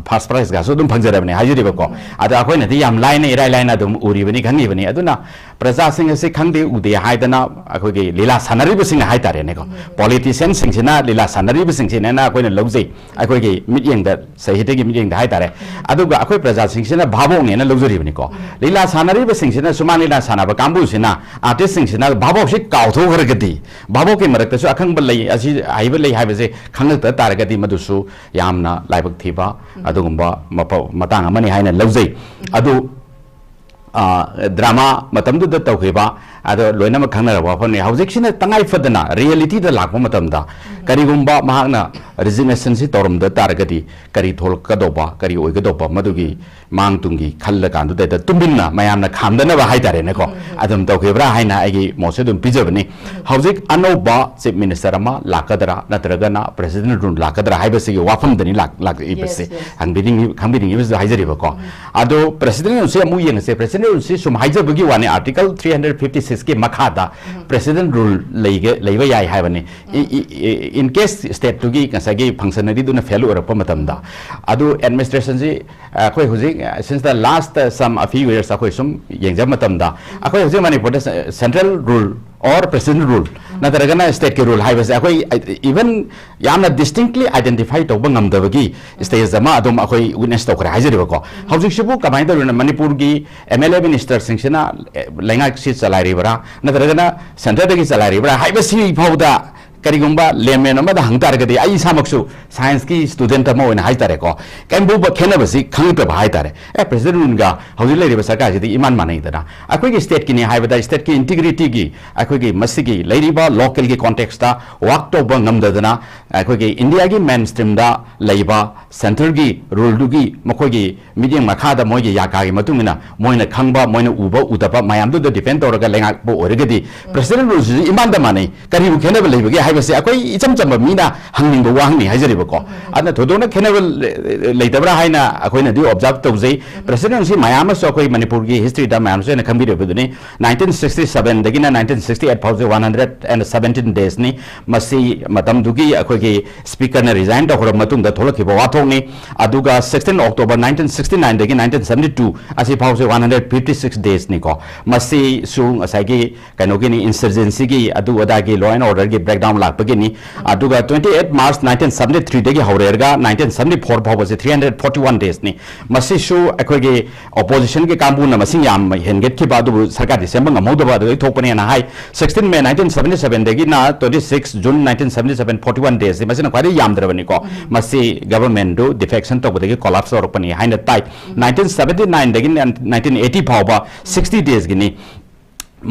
first prizeꯒꯁꯨ ꯑꯗꯨꯝ ꯐꯪꯖꯔꯕꯅꯤ ꯍꯥꯏꯖꯔꯤꯕꯀꯣ꯫ ꯑꯗꯣ ꯑꯩꯈꯣꯏꯅꯗꯤ ꯌꯥꯝ ꯂꯥꯏꯅ, ꯏꯔꯥꯏ ꯂꯥꯏꯅ ꯑꯗꯨꯝ ꯎꯔꯤꯕꯅꯤ, ꯈꯪꯉꯤꯕꯅꯤ꯫ ꯑꯗꯨꯅ ꯄ꯭ꯔꯖꯥꯁꯤꯡ ꯑꯁꯤ ꯈꯪꯗꯦ ꯎꯗꯦ ꯍꯥꯏꯗꯅ ꯑꯩꯈꯣꯏꯒꯤ ꯂꯤꯂꯥ ꯁꯥꯟꯅꯔꯤꯕꯁꯤꯡꯅ ꯍꯥꯏꯇꯥꯔꯦꯅꯦꯀꯣ, politicianꯁꯤꯡꯁꯤꯅ ꯂꯤꯂꯥ ꯁꯥꯟꯅꯔꯤꯕꯁꯤꯡꯁꯤꯅꯦꯅ ꯑꯩꯈꯣꯏꯅ ꯂꯧꯖꯩ, ꯑꯩꯈꯣꯏꯒꯤ ꯃꯤꯠꯌꯦꯡꯗ, ꯁꯥꯍꯤꯇ꯭ꯌꯒꯤ ꯃꯤꯠꯌꯦꯡꯗ ꯍꯥꯏꯇꯥꯔꯦ꯫ ꯑꯗꯨꯒ ꯑꯩꯈꯣꯏ ꯄ꯭ꯔꯖꯥꯁꯤꯡꯁꯤꯅ ꯚꯥꯕꯣꯛꯅꯦꯅ ꯂꯧꯖꯔꯤꯕꯅꯤꯀꯣ꯫ ꯂꯤꯂꯥ ꯁꯥꯟꯅꯔꯤꯕꯁꯤꯡꯁꯤꯅ, ꯁꯨꯃꯥꯡ ꯂꯤꯂꯥ ꯁꯥꯟꯅꯕ ꯀꯥꯡꯕꯨꯁꯤꯅ, artistꯁꯤꯡꯁꯤꯅ ꯚꯥꯕꯣꯛꯁꯤ ꯀꯥꯎꯊꯣꯛꯈ꯭ꯔꯒꯗꯤ, ꯚꯥꯕꯣꯛꯀꯤ ꯃꯔꯛꯇꯁꯨ ꯑꯈꯪꯕ ꯂꯩ, ꯑꯁꯤ ꯑꯍꯩꯕ ꯂꯩ ꯍꯥꯏꯕꯁꯦ ꯈꯪꯂꯛꯇ ꯇꯥꯔꯒꯗꯤ ꯃꯗꯨꯁꯨ ꯌꯥꯝꯅ ꯂꯥꯏꯕꯛ ꯊꯤꯕ ꯑꯗꯨꯒꯨꯝꯕ ꯃꯐ-, ꯃꯇꯥꯡ ꯑꯃꯅꯤ ꯍꯥꯏꯅ ꯂꯧꯖꯩ꯫ ꯑꯗꯨ ꯑ, drama ꯃꯇꯝꯗꯨꯗ ꯇꯧꯈꯤꯕ, ꯑꯗꯣ ꯂꯣꯏꯅꯃꯛ ꯈꯪꯅꯔꯕ ꯋꯥꯐꯝꯅꯤ꯫ ꯍꯧꯖꯤꯛꯁꯤꯅ ꯇꯉꯥꯏ ꯐꯗꯅ realityꯗ ꯂꯥꯛꯄ ꯃꯇꯝꯗ, ꯀꯔꯤꯒꯨꯝꯕ ꯃꯍꯥꯛꯅ resignation ꯁꯤ ꯇꯧꯔꯝꯗ ꯇꯥꯔꯒꯗꯤ ꯀꯔꯤ ꯊꯣꯛꯂꯛꯀꯗꯧꯕ, ꯀꯔꯤ ꯑꯣꯏꯒꯗꯧꯕ, ꯃꯗꯨꯒꯤ ꯃꯥꯡ ꯇꯨꯡꯒꯤ ꯈꯜꯂ ꯀꯥꯟꯗꯨꯗ ꯇꯨꯃꯤꯟꯅ ꯃꯌꯥꯝꯅ ꯈꯥꯝꯗꯅꯕ ꯍꯥꯏꯇꯥꯔꯦꯅꯦꯀꯣ, ꯑꯗꯨꯝ ꯇꯧꯈꯤꯕ꯭ꯔꯥ ꯍꯥꯏꯅ ꯑꯩꯒꯤ ꯃꯣꯠꯁꯦ ꯑꯗꯨꯝ ꯄꯤꯖꯕꯅꯤ꯫ ꯍꯧꯖꯤꯛ ꯑꯅꯧꯕ Chief Minister ꯑꯃ ꯂꯥꯛꯀꯗ꯭ꯔꯥ, ꯅꯠꯇ꯭ꯔꯒꯅ President Rule ꯂꯥꯛꯀꯗ꯭ꯔꯥ ꯍꯥꯏꯕꯁꯤꯒꯤ ꯋꯥꯐꯝꯗꯅꯤ ꯂꯥꯛ-, ꯂꯥꯛꯂꯤꯕꯁꯦ꯫ Yes, yes. ꯈꯪꯕꯤꯅꯤꯡꯉꯤ-, ꯈꯪꯕꯤꯅꯤꯡꯉꯤꯕꯁꯤꯗ ꯍꯥꯏꯖꯔꯤꯕꯀꯣ꯫ ꯑꯗꯣ President Rule ꯁꯤ ꯑꯃꯨꯛ ꯌꯦꯡꯉꯁꯦ꯫ President Rule ꯁꯤ ꯁꯨꯝ ꯍꯥꯏꯖꯕꯒꯤ ꯋꯥꯅꯤ, Article three hundred fifty six ꯀꯤ ꯃꯈꯥꯗ President Rule ꯂꯩꯒ-, ꯂꯩꯕ ꯌꯥꯏ ꯍꯥꯏꯕꯅꯤ꯫ E-, E-, E-, in case stateꯇꯨꯒꯤ ꯉꯁꯥꯏꯒꯤ functionaryꯗꯨꯅ fail ꯑꯣꯏꯔꯛꯄ ꯃꯇꯝꯗ, ꯑꯗꯨ administration ꯁꯤ, ꯑ, ꯑꯩꯈꯣꯏ ꯍꯧꯖꯤꯛ, ꯑ, since the last, ꯑ, some a few years ꯑꯩꯈꯣꯏ ꯁꯨꯝ ꯌꯦꯡꯖꯕ ꯃꯇꯝꯗ, ꯑꯩꯈꯣꯏ ꯍꯧꯖꯤꯛ ꯃꯅꯤꯄꯨꯔꯗ ꯁ-, Central Rule or President Rule ꯅꯠꯇ꯭ꯔꯒꯅ stateꯀꯤ rule ꯍꯥꯏꯕꯁꯦ ꯑꯩꯈꯣꯏ, ꯑ, even ꯌꯥꯝꯅ distinctly identify ꯇꯧꯕ ꯉꯝꯗꯕꯒꯤ stage ꯑꯃ ꯑꯗꯨꯝ ꯑꯩꯈꯣꯏ witness ꯇꯧꯈ꯭ꯔꯦ ꯍꯥꯏꯖꯔꯤꯕꯀꯣ꯫ ꯍꯧꯖꯤꯛꯁꯤꯕꯨ ꯀꯃꯥꯏꯅ ꯇꯧꯔꯤꯅꯣ? ꯃꯅꯤꯄꯨꯔꯒꯤ MLA ministerꯁꯤꯡꯁꯤꯅ, ꯑꯦ, ꯂꯩꯉꯥꯛꯁꯤ ꯆꯂꯥꯏꯔꯤꯕ꯭ꯔꯥ, ꯅꯠꯇ꯭ꯔꯒꯅ centreꯗꯒꯤ ꯆꯂꯥꯏꯔꯤꯕ꯭ꯔꯥ ꯍꯥꯏꯕꯁꯤ ꯐꯥꯎꯗ ꯀꯔꯤꯒꯨꯝꯕ layman ꯑꯃꯗ ꯍꯪ ꯇꯥꯔꯒꯗꯤ, ꯑꯩ ꯏꯁꯥꯃꯛꯁꯨ scienceꯀꯤ student ꯑꯃ ꯑꯣꯏꯅ ꯍꯥꯏꯇꯥꯔꯦꯀꯣ, ꯀꯔꯤꯒꯨꯝꯕ ꯈꯦꯠꯅꯕꯁꯤ ꯈꯪꯗꯕ ꯍꯥꯏꯇꯥꯔꯦ꯫ ꯑꯦ, President Ruleꯒ ꯍꯧꯖꯤꯛ ꯂꯩꯔꯤꯕ ꯁꯔꯀꯥꯔꯁꯤꯗꯤ ꯏꯃꯥꯟ ꯃꯥꯟꯅꯩꯗꯅ꯫ ꯑꯩꯈꯣꯏꯒꯤ stateꯀꯤꯅꯤ ꯍꯥꯏꯕꯗ, stateꯀꯤ integrityꯒꯤ, ꯑꯩꯈꯣꯏꯒꯤ ꯃꯁꯤꯒꯤ ꯂꯩꯔꯤꯕ localꯒꯤ contextꯇ work ꯇꯧꯕ ꯉꯝꯗꯗꯅ, ꯑꯩꯈꯣꯏꯒꯤ Indiaꯒꯤ mainstreamꯗ ꯂꯩꯕ centreꯒꯤ ruleꯗꯨꯒꯤ ꯃꯈꯣꯏꯒꯤ ꯃꯤꯠꯌꯦꯡ ꯃꯈꯥꯗ ꯃꯣꯏꯒꯤ ꯌꯥꯀꯥꯒꯤ ꯃꯇꯨꯡ ꯏꯟꯅ ꯃꯣꯏꯅ ꯈꯪꯕ, ꯃꯣꯏꯅ ꯎꯕ ꯎꯗꯕ ꯃꯌꯥꯝꯗꯨꯗ depend ꯇꯧꯔꯒ ꯂꯩꯉꯥꯛꯄ ꯑꯣꯏꯔꯒꯗꯤ, President Ruleꯁꯤꯁꯨ ꯏꯃꯥꯟꯗ ꯃꯥꯟꯅꯩ꯫ ꯀꯔꯤꯕꯨ ꯈꯦꯠꯅꯕ ꯂꯩꯕꯒꯦ ꯃꯁꯤ ꯑꯩꯈꯣꯏ ꯏꯆꯝ ꯆꯝꯕ ꯃꯤꯅ ꯍꯪꯅꯤꯡꯕ ꯋꯥꯍꯪꯅꯤ ꯍꯥꯏꯖꯔꯤꯕꯀꯣ꯫ ꯑꯗꯨꯅ ꯊꯣꯏꯗꯣꯛꯅ ꯈꯦꯠꯅꯕ ꯂꯩ-, ꯂꯩꯇꯕ꯭ꯔꯥ ꯍꯥꯏꯅ ꯑꯩꯈꯣꯏꯅꯗꯤ observe ꯇꯧꯖꯩ꯫ President ꯁꯤ ꯃꯌꯥꯝ ꯑꯃꯁꯨ ꯑꯩꯈꯣꯏ ꯃꯅꯤꯄꯨꯔꯒꯤ history ꯗ ꯃꯌꯥꯝꯁꯨ ꯍꯦꯟꯅ ꯈꯪꯕꯤꯔꯕꯗꯨꯅꯤ꯫ Nineteen sixty seven ꯗꯒꯤꯅ nineteen sixty eight ꯐꯥꯎꯁꯦ one hundred and seventeen days ꯅꯤ꯫ ꯃꯁꯤ ꯃꯇꯝꯗꯨꯒꯤ ꯑꯩꯈꯣꯏꯒꯤ Speaker ꯅ resign ꯇꯧꯈ꯭ꯔꯕ ꯃꯇꯨꯡꯗ ꯊꯣꯛꯂꯛꯈꯤꯕ ꯋꯥꯊꯣꯛꯅꯤ꯫ ꯑꯗꯨꯒ sixteen October nineteen sixty nine ꯗꯒꯤ nineteen seventy two ꯑꯁꯤ ꯐꯥꯎꯁꯦ one hundred fifty six days ꯅꯤꯀꯣ꯫ ꯃꯁꯤꯁꯨ ꯉꯁꯥꯏꯒꯤ ꯀꯩꯅꯣꯒꯤꯅꯤ, insurgency ꯒꯤ ꯑꯗꯨ ꯑꯗꯥꯒꯤ law and order ꯒꯤ breakdown ꯂꯥꯛꯄꯒꯤꯅꯤ꯫ ꯑꯗꯨꯒ twenty eight March nineteen seventy three ꯗꯒꯤ ꯍꯧꯔꯦꯔꯒ nineteen seventy four ꯐꯥꯎꯕꯁꯦ three hundred forty one days ꯅꯤ꯫ ꯃꯁꯤꯁꯨ ꯑꯩꯈꯣꯏꯒꯤ opposition ꯒꯤ ꯀꯥꯡꯕꯨꯅ ꯃꯁꯤꯡ ꯌꯥꯝ ꯍꯦꯟꯒꯠꯈꯤꯕ, ꯑꯗꯨꯕꯨ ꯁꯔꯀꯥꯔꯗꯤ ꯁꯦꯝꯕ ꯉꯝꯍꯧꯗꯕ, ꯑꯗꯨꯗꯒꯤ ꯊꯣꯛꯄꯅꯦꯅ ꯍꯥꯏ꯫ Sixteen May nineteen seventy seven ꯗꯒꯤꯅ twenty six June nineteen seventy seven, forty one days ꯁꯤ ꯃꯁꯤꯅ ꯈ꯭ꯋꯥꯏꯗꯒꯤ ꯌꯥꯝꯗ꯭ꯔꯕꯅꯤꯀꯣ꯫ ꯃꯁꯤ government ꯗꯨ defection ꯇꯧꯕꯗꯒꯤ collapse ꯇꯧꯔꯛꯄꯅꯤ ꯍꯥꯏꯅ ꯇꯥꯏ꯫ Nineteen seventy nine ꯗꯒꯤ nineteen eighty ꯐꯥꯎꯕ sixty days ꯒꯤꯅꯤ꯫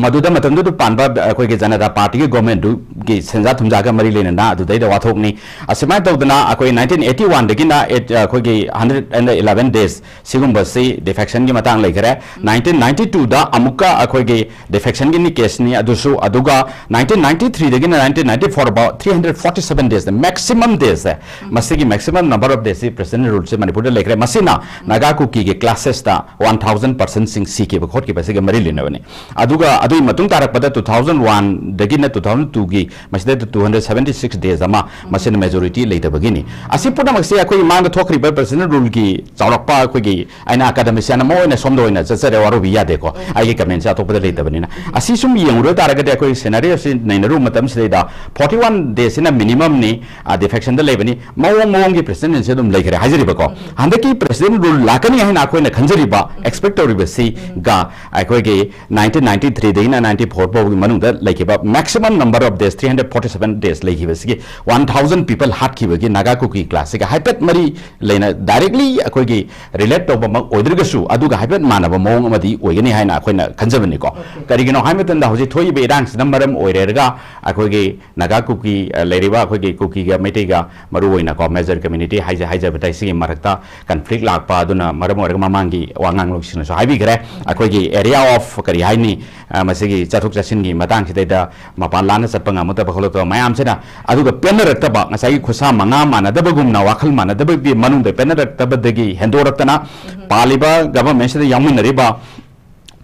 ꯃꯗꯨꯗ ꯃꯇꯝꯗꯨꯗ ꯄꯥꯟꯕ ꯑꯩꯈꯣꯏꯒꯤ ꯖꯅꯇꯥ ꯄꯥꯔꯇꯤꯒꯤ government ꯗꯨꯒꯤ ꯁꯦꯟꯖꯥ ꯊꯨꯝꯖꯥꯒ ꯃꯔꯤ ꯂꯩꯅꯅ ꯑꯗꯨꯗꯩꯗ ꯋꯥꯊꯣꯛꯅꯤ꯫ ꯑꯁꯨꯃꯥꯏꯅ ꯇꯧꯗꯅ ꯑꯩꯈꯣꯏ nineteen eighty one ꯗꯒꯤꯅ eight, ꯑꯩꯈꯣꯏꯒꯤ hundred and eleven days ꯁꯤꯒꯨꯝꯕꯁꯤ defection ꯒꯤ ꯃꯇꯥꯡ ꯂꯩꯈ꯭ꯔꯦ꯫ Nineteen ninety two ꯗ ꯑꯃꯨꯛꯀ ꯑꯩꯈꯣꯏꯒꯤ defection ꯒꯤꯅꯤ case ꯅꯤ ꯑꯗꯨꯁꯨ, ꯑꯗꯨꯒ nineteen ninety three ꯗꯒꯤꯅ nineteen ninety four ꯐꯥꯎ three hundred forty seven days, maximum days ꯁꯦ, ꯃꯁꯤꯒꯤ maximum number of days ꯁꯤ President rule ꯁꯦ ꯃꯅꯤꯄꯨꯔꯗ ꯂꯩꯈ꯭ꯔꯦ꯫ ꯃꯁꯤꯅ ꯅꯥꯒꯥ ꯀꯨꯀꯤꯒꯤ classes ꯇ one thousand person ꯁꯤꯡ ꯁꯤꯈꯤꯕ ꯈꯣꯠꯈꯤꯕꯁꯤꯒ ꯃꯔꯤ ꯂꯩꯅꯕꯅꯤ꯫ ꯑꯗꯨꯒ ꯑꯗꯨꯒꯤ ꯃꯇꯨꯡ ꯇꯥꯔꯛꯄꯗ two thousand one ꯗꯒꯤꯅ two thousand two ꯒꯤ ꯃꯁꯤꯗꯩꯗ two hundred seventy six days ꯑꯃ, ꯃꯁꯤꯅ majority ꯂꯩꯇꯕꯒꯤꯅꯤ꯫ ꯑꯁꯤ ꯄꯨꯝꯅꯃꯛꯁꯦ ꯑꯩꯈꯣꯏꯒꯤ ꯃꯥꯡꯗ ꯊꯣꯛꯈ꯭ꯔꯤꯕ President rule ꯒꯤ ꯆꯥꯎꯔꯛꯄ, ꯑꯩꯈꯣꯏꯒꯤ, ꯑꯩꯅ academician ꯑꯃ ꯑꯣꯏꯅ ꯁꯣꯝꯗ ꯑꯣꯏꯅ ꯆꯠꯆꯔꯦ, ꯋꯥꯔꯧꯕꯤ ꯌꯥꯗꯦꯀꯣ꯫ ꯑꯩꯒꯤ comment ꯁꯦ ꯑꯇꯣꯞꯄꯗ ꯂꯩꯇꯕꯅꯤꯅ꯫ ꯑꯁꯤ ꯁꯨꯝ ꯌꯦꯡꯉꯨꯔ ꯇꯥꯔꯒꯗꯤ ꯑꯩꯈꯣꯏ scenario ꯁꯤ ꯅꯩꯅꯔꯨꯕ ꯃꯇꯝꯁꯤꯗꯩꯗ forty one days ꯁꯤꯅ minimum ꯅꯤ, ꯑ, defection ꯗ ꯂꯩꯕꯅꯤ꯫ ꯃꯑꯣꯡ ꯃꯑꯣꯡꯒꯤ President ꯁꯦ ꯑꯗꯨꯝ ꯂꯩꯈ꯭ꯔꯦ ꯍꯥꯏꯖꯔꯤꯕꯀꯣ꯫ ꯍꯟꯗꯛꯀꯤ President rule ꯂꯥꯛꯀꯅꯤ ꯍꯥꯏꯅ ꯑꯩꯈꯣꯏꯅ ꯈꯟꯖꯔꯤꯕ, expect ꯇꯧꯔꯤꯕꯁꯤꯒ ꯑꯩꯈꯣꯏꯒꯤ nineteen ninety three ꯗꯒꯤꯅ ninety four ꯐꯥꯎꯒꯤ ꯃꯅꯨꯡꯗ ꯂꯩꯈꯤꯕ maximum number of days, three hundred forty seven days ꯂꯩꯈꯤꯕꯁꯤꯒꯤ one thousand people ꯍꯥꯠꯈꯤꯕꯒꯤ Naga Kuki class ꯁꯤꯒ ꯍꯥꯏꯐꯦꯠ ꯃꯔꯤ ꯂꯩꯅ, directly ꯑꯩꯈꯣꯏꯒꯤ relate ꯇꯧꯕꯃꯛ ꯑꯣꯏꯗ꯭ꯔꯒꯁꯨ, ꯑꯗꯨꯒ ꯍꯥꯏꯐꯦꯠ ꯃꯥꯟꯅꯕ ꯃꯑꯣꯡ ꯑꯃꯗꯤ ꯑꯣꯏꯒꯅꯤ ꯍꯥꯏꯅ ꯑꯩꯈꯣꯏꯅ ꯈꯟꯖꯕꯅꯤꯀꯣ꯫ ꯀꯔꯤꯒꯤꯅꯣ ꯍꯥꯏꯕ ꯃꯇꯝꯗ ꯍꯧꯖꯤꯛ ꯊꯣꯛꯏꯕ ꯏꯔꯥꯡꯁꯤꯅ ꯃꯔꯝ ꯑꯣꯏꯔꯦꯔꯒ ꯑꯩꯈꯣꯏꯒꯤ ꯅꯥꯒꯥ ꯀꯨꯀꯤ, ꯑ, ꯂꯩꯔꯤꯕ ꯑꯩꯈꯣꯏꯒꯤ ꯀꯨꯀꯤꯒ ꯃꯩꯇꯩꯒ ꯃꯔꯨ ꯑꯣꯏꯅꯀꯣ, major community ꯍꯥꯏꯖ-, ꯍꯥꯏꯖꯕ ꯇꯥꯏ, ꯁꯤꯒꯤ ꯃꯔꯛꯇ conflict ꯂꯥꯛꯄ ꯑꯗꯨꯅ ꯃꯔꯝ ꯑꯣꯏꯔꯒ ꯃꯃꯥꯡꯒꯤ ꯋꯥ ꯉꯥꯡꯂꯣꯏꯁꯤꯡꯅꯁꯨ ꯍꯥꯏꯕꯤꯈ꯭ꯔꯦ꯫ ꯑꯩꯈꯣꯏꯒꯤ area of ꯀꯔꯤ ꯍꯥꯏꯅꯤ, ꯑ, ꯃꯁꯤꯒꯤ ꯆꯠꯊꯣꯛ ꯆꯠꯁꯤꯟꯒꯤ ꯃꯇꯥꯡꯁꯤꯗꯩꯗ ꯃꯄꯥꯟ ꯂꯥꯟꯅ ꯆꯠꯄ ꯉꯝꯃꯛꯇꯕ ꯈꯣꯠꯂꯛꯇꯕ ꯃꯌꯥꯝꯁꯤꯅ, ꯑꯗꯨꯒ ꯄꯦꯟꯅꯔꯛꯇꯕ, ꯉꯁꯥꯏꯒꯤ ꯈꯨꯠꯁꯥ ꯃꯉꯥ ꯃꯥꯟꯅꯗꯕꯒꯨꯝꯅ ꯋꯥꯈꯜ ꯃꯥꯟꯅꯗꯕꯒꯤ ꯃꯅꯨꯡꯗ ꯄꯦꯟꯅꯔꯛꯇꯕꯗꯒꯤ ꯍꯦꯟꯗꯣꯔꯛꯇꯅ ꯄꯥꯜꯂꯤꯕ ꯒꯚꯔꯟꯃꯦꯟꯁꯤꯗ ꯌꯥꯎꯃꯤꯟꯅꯔꯤꯕ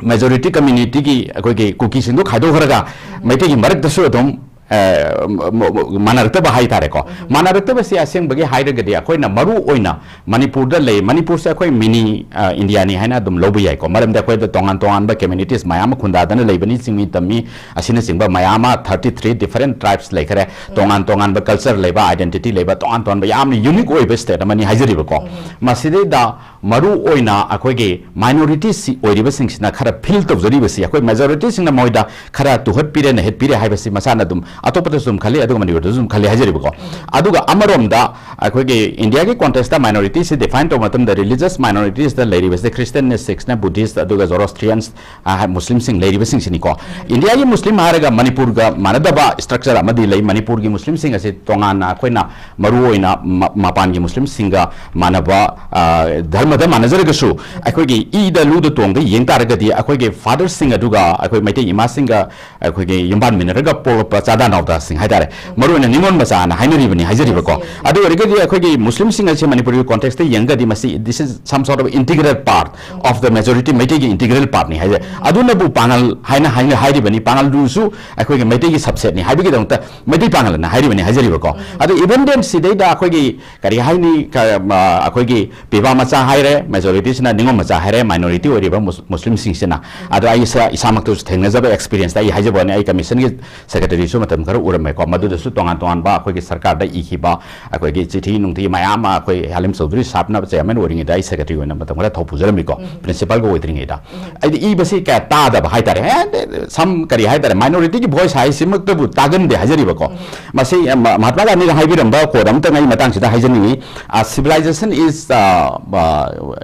ꯃꯦꯖꯣꯔꯤꯇꯤ ꯀꯝꯃ꯭ꯌꯨꯅꯤꯇꯤꯒꯤ ꯑꯩꯈꯣꯏꯒꯤ ꯀꯨꯀꯤꯁꯤꯡꯗꯣ ꯈꯥꯏꯗꯣꯛꯈ꯭ꯔꯒ ꯃꯩꯇꯩꯒꯤ ꯃꯔꯛꯇꯁꯨ ꯑꯗꯨꯝ, ꯑ, ꯃ-, ꯃ-, ꯃꯥꯟꯅꯔꯛꯇꯕ ꯍꯥꯏꯇꯥꯔꯦꯀꯣ꯫ ꯃꯥꯟꯅꯔꯛꯇꯕꯁꯤ ꯑꯁꯦꯡꯕꯒꯤ ꯍꯥꯏꯔꯒꯗꯤ ꯑꯩꯈꯣꯏꯅ ꯃꯔꯨ ꯑꯣꯏꯅ ꯃꯅꯤꯄꯨꯔꯗ ꯂꯩ, ꯃꯅꯤꯄꯨꯔꯁꯦ ꯑꯩꯈꯣꯏ ꯃꯤꯅꯤ, ꯑ, ꯏꯟꯗꯤꯌꯥꯅꯤ ꯍꯥꯏꯅ ꯑꯗꯨꯝ ꯂꯧꯕ ꯌꯥꯏꯀꯣ꯫ ꯃꯔꯝꯗꯤ ꯑꯩꯈꯣꯏꯗ ꯇꯣꯉꯥꯟ ꯇꯣꯉꯥꯟꯕ ꯀꯝꯃ꯭ꯌꯨꯅꯤꯇꯤꯁ ꯃꯌꯥꯝ ꯑꯃ ꯈꯨꯟꯗꯥꯗꯅ ꯂꯩꯕꯅꯤ, ꯆꯤꯡꯃꯤ ꯇꯝꯃꯤ ꯑꯁꯤꯅꯆꯤꯡꯕ ꯃꯌꯥꯝ ꯑꯃ, thirty three different tribes ꯂꯩꯈꯔꯦ, ꯇꯣꯉꯥꯟ ꯇꯣꯉꯥꯟꯕ ꯀꯜꯆꯔ ꯂꯩꯕ, ꯑꯥꯏꯗꯦꯟꯇꯤꯇꯤ ꯂꯩꯕ, ꯇꯣꯉꯥꯟ ꯇꯣꯉꯥꯟꯕ ꯌꯥꯝꯅ ꯌꯨꯅꯤꯛ ꯑꯣꯏꯕ ꯁ꯭ꯇꯦꯠ ꯑꯃꯅꯤ ꯍꯥꯏꯖꯔꯤꯕꯀꯣ꯫ ꯃꯁꯤꯗꯩꯗ ꯃꯔꯨ ꯑꯣꯏꯅ ꯑꯩꯈꯣꯏꯒꯤ ꯃꯥꯏꯅꯣꯔꯤꯇꯤꯁ ꯑꯣꯏꯔꯤꯕꯁꯤꯡꯁꯤꯅ ꯈꯔ ꯐꯤꯜ ꯇꯧꯖꯔꯤꯕꯁꯤ, ꯑꯩꯈꯣꯏ ꯃꯦꯖꯣꯔꯤꯇꯤꯁꯤꯡꯅ ꯃꯣꯏꯗ ꯈꯔ ꯇꯨꯍꯠꯄꯤꯔꯦ, ꯅꯩꯍꯠꯄꯤꯔꯦ ꯍꯥꯏꯕꯁꯤ ꯃꯁꯥꯅ ꯑꯗꯨꯝ ꯑꯇꯣꯞꯄꯗꯁꯨ ꯑꯗꯨꯝ ꯈꯜꯂꯤ, ꯑꯗꯨꯒ ꯃꯅꯤꯄꯨꯔꯗꯁꯨ ꯑꯗꯨꯝ ꯈꯜꯂꯤ ꯍꯥꯏꯖꯔꯤꯕꯀꯣ꯫ ꯑꯗꯨꯒ ꯑꯃꯔꯣꯝꯗ ꯑꯩꯈꯣꯏꯒꯤ ꯏꯟꯗꯤꯌꯥꯒꯤ ꯀꯣꯟꯇꯦꯛꯁꯇ ꯃꯥꯏꯅꯣꯔꯤꯇꯤꯁꯤ ꯗꯤꯐꯥꯏꯟ ꯇꯧꯕ ꯃꯇꯝꯗ, ꯔꯤꯂꯤꯖꯁ ꯃꯥꯏꯅꯣꯔꯤꯇꯤꯁꯇ ꯂꯩꯔꯤꯕꯁꯦ ꯈ꯭ꯔꯤꯁꯇꯤꯌꯟꯅꯦ, ꯁꯤꯛꯁꯅꯦ, ꯕꯨꯙꯤꯁ, ꯑꯗꯨꯒ ꯖꯣꯔꯣꯁꯇ꯭ꯔꯤꯌꯟꯁ, ꯑ, ꯃꯨꯁꯂꯤꯝꯁꯤꯡ ꯂꯩꯔꯤꯕꯁꯤꯡꯁꯤꯅꯤꯀꯣ꯫ ꯏꯟꯗꯤꯌꯥꯒꯤ ꯃꯨꯁꯂꯤꯝ ꯍꯥꯏꯔꯒ ꯃꯅꯤꯄꯨꯔꯒ ꯃꯥꯟꯅꯗꯕ ꯁ꯭ꯇ꯭ꯔꯛꯆꯔ ꯑꯃꯗꯤ ꯂꯩ꯫ ꯃꯅꯤꯄꯨꯔꯒꯤ ꯃꯨꯁꯂꯤꯝꯁꯤꯡ ꯑꯁꯤ ꯇꯣꯉꯥꯟꯅ ꯑꯩꯈꯣꯏꯅ ꯃꯔꯨ ꯑꯣꯏꯅ ꯃ-, ꯃꯄꯥꯟꯒꯤ ꯃꯨꯁꯂꯤꯝꯁꯤꯡꯒ ꯃꯥꯟꯅꯕ, ꯑ, ꯙꯔꯃꯗ ꯃꯥꯟꯅꯖꯔꯒꯁꯨ, ꯑꯩꯈꯣꯏꯒꯤ ꯏꯗ ꯂꯨꯗ ꯇꯣꯡꯗ ꯌꯦꯡ ꯇꯥꯔꯒꯗꯤ, ꯑꯩꯈꯣꯏꯒꯤ ꯐꯥꯗꯔꯁꯤꯡ ꯑꯗꯨꯒ ꯑꯩꯈꯣꯏ ꯃꯩꯇꯩ ꯏꯃꯥꯁꯤꯡꯒ ꯑꯩꯈꯣꯏꯒꯤ ꯌꯨꯝꯕꯥꯟꯃꯤꯟꯅꯔꯒ ꯄꯣꯛꯂꯛꯄ ꯆꯥꯗꯥ ꯅꯥꯎꯗꯥꯁꯤꯡ ꯍꯥꯏꯇꯥꯔꯦ, ꯃꯔꯨꯑꯣꯏꯅ ꯅꯤꯉꯣꯜ ꯃꯆꯥꯅ ꯍꯥꯏꯅꯔꯤꯕꯅꯤ ꯍꯥꯏꯖꯔꯤꯕꯀꯣ꯫ ꯑꯗꯨ ꯑꯣꯏꯔꯒꯗꯤ ꯑꯩꯈꯣꯏꯒꯤ ꯃꯨꯁꯂꯤꯝꯁꯤꯡ ꯑꯁꯦ ꯃꯅꯤꯄꯨꯔꯒꯤ ꯀꯣꯟꯇꯦꯛꯁꯇ ꯌꯦꯡꯉꯒꯗꯤ ꯃꯁꯤ, this is some sort of integral part of the majority, ꯃꯩꯇꯩꯒꯤ ꯏꯟꯇꯤꯒ꯭ꯔꯦꯜ ꯄꯥꯔꯠꯅꯤ ꯍꯥꯏꯖꯩ꯫ ꯑꯗꯨꯅꯕꯨ ꯄꯥꯉꯜ ꯍꯥꯏꯅ ꯍꯥꯏꯅ ꯍꯥꯏꯔꯤꯕꯅꯤ, ꯄꯥꯉꯜꯗꯨꯁꯨ ꯑꯩꯈꯣꯏꯒꯤ ꯃꯩꯇꯩꯒꯤ ꯁꯕꯁꯦꯠꯅꯤ ꯍꯥꯏꯕꯒꯤꯗꯃꯛꯇ ꯃꯩꯇꯩ ꯄꯥꯉꯜ ꯑꯅ ꯍꯥꯏꯔꯤꯕꯅꯤ ꯍꯥꯏꯖꯔꯤꯕꯀꯣ꯫ ꯑꯗꯣ even then ꯁꯤꯗꯩꯗ ꯑꯩꯈꯣꯏꯒꯤ ꯀꯔꯤ ꯍꯥꯏꯅꯤ, ꯀ-, ꯃ-, ꯑꯩꯈꯣꯏꯒꯤ ꯄꯤꯕꯥ ꯃꯆꯥ ꯍꯥꯏꯔꯦ, ꯃꯦꯖꯣꯔꯤꯇꯤꯁꯤꯅ ꯅꯤꯉꯣꯜ ꯃꯆꯥ ꯍꯥꯏꯔꯦ, ꯃꯥꯏꯅꯣꯔꯤꯇꯤ ꯑꯣꯏꯔꯤꯕ ꯃꯨꯁ-, ꯃꯨꯁꯂꯤꯝꯁꯤꯡꯁꯤꯅ꯫ ꯑꯗꯣ ꯑꯩ ꯏꯁꯥ-, ꯏꯁꯥꯃꯛꯇꯁꯨ ꯊꯦꯡꯅꯖꯕ ꯑꯦꯛꯁꯄꯤꯔꯤꯌꯦꯟꯁꯇ ꯑꯩ ꯍꯥꯏꯖꯕ ꯋꯥꯅꯤ, ꯑꯩ ꯀꯃꯤꯁꯟꯒꯤ ꯁꯦꯀ꯭ꯔꯦꯇꯔꯤꯁꯨ ꯃꯇꯝ ꯈꯔ ꯎꯔꯝꯃꯦꯀꯣ꯫ ꯃꯗꯨꯗꯁꯨ ꯇꯣꯉꯥꯟ ꯇꯣꯉꯥꯟꯕ ꯑꯩꯈꯣꯏꯒꯤ ꯁꯔꯀꯥꯔꯗ ꯏꯈꯤꯕ ꯑꯩꯈꯣꯏꯒꯤ ꯆꯤꯊꯤ ꯅꯨꯡꯊꯤ ꯃꯌꯥꯝ ꯑꯃ, ꯑꯩꯈꯣꯏ ꯍꯥꯂꯤꯝ ꯆꯧꯙꯨꯔꯤ ꯁꯥꯍꯕꯅ ꯆꯤꯌꯔꯃꯦꯟ ꯑꯣꯏꯔꯤꯉꯩꯗ ꯑꯩ ꯁꯦꯀ꯭ꯔꯦꯇꯔꯤ ꯑꯣꯏꯅ ꯃꯇꯝ ꯈꯔ ꯊꯧ ꯄꯨꯖꯔꯝꯃꯤꯀꯣ, ꯄ꯭ꯔꯤꯟꯁꯤꯄꯥꯜꯒ ꯑꯣꯏꯗ꯭ꯔꯤꯉꯩꯗ꯫ ꯑꯩꯗꯤ ꯏꯕꯁꯤ ꯀꯌꯥ ꯇꯥꯗꯕ ꯍꯥꯏꯇꯥꯔꯦ꯫ ꯑꯦ, ꯁꯝ ꯀꯔꯤ ꯍꯥꯏꯇꯥꯔꯦ, ꯃꯥꯏꯅꯣꯔꯤꯇꯤꯒꯤ ꯚꯣꯏꯁ ꯍꯥꯏꯁꯤꯃꯛꯇꯕꯨ ꯇꯥꯒꯟꯗꯦ ꯍꯥꯏꯖꯔꯤꯕꯀꯣ꯫ ꯃꯁꯤ, ꯑ, ꯃ-, ꯃꯍꯥꯇꯃꯥ ꯒꯥꯟꯙꯤꯅ ꯍꯥꯏꯕꯤꯔꯝꯕ ꯀꯣꯠ ꯑꯃꯇꯪ ꯑꯩ ꯃꯇꯥꯡꯁꯤꯗ ꯍꯥꯏꯖꯅꯤꯡꯉꯤ꯫ "A civilization is, uh, uh,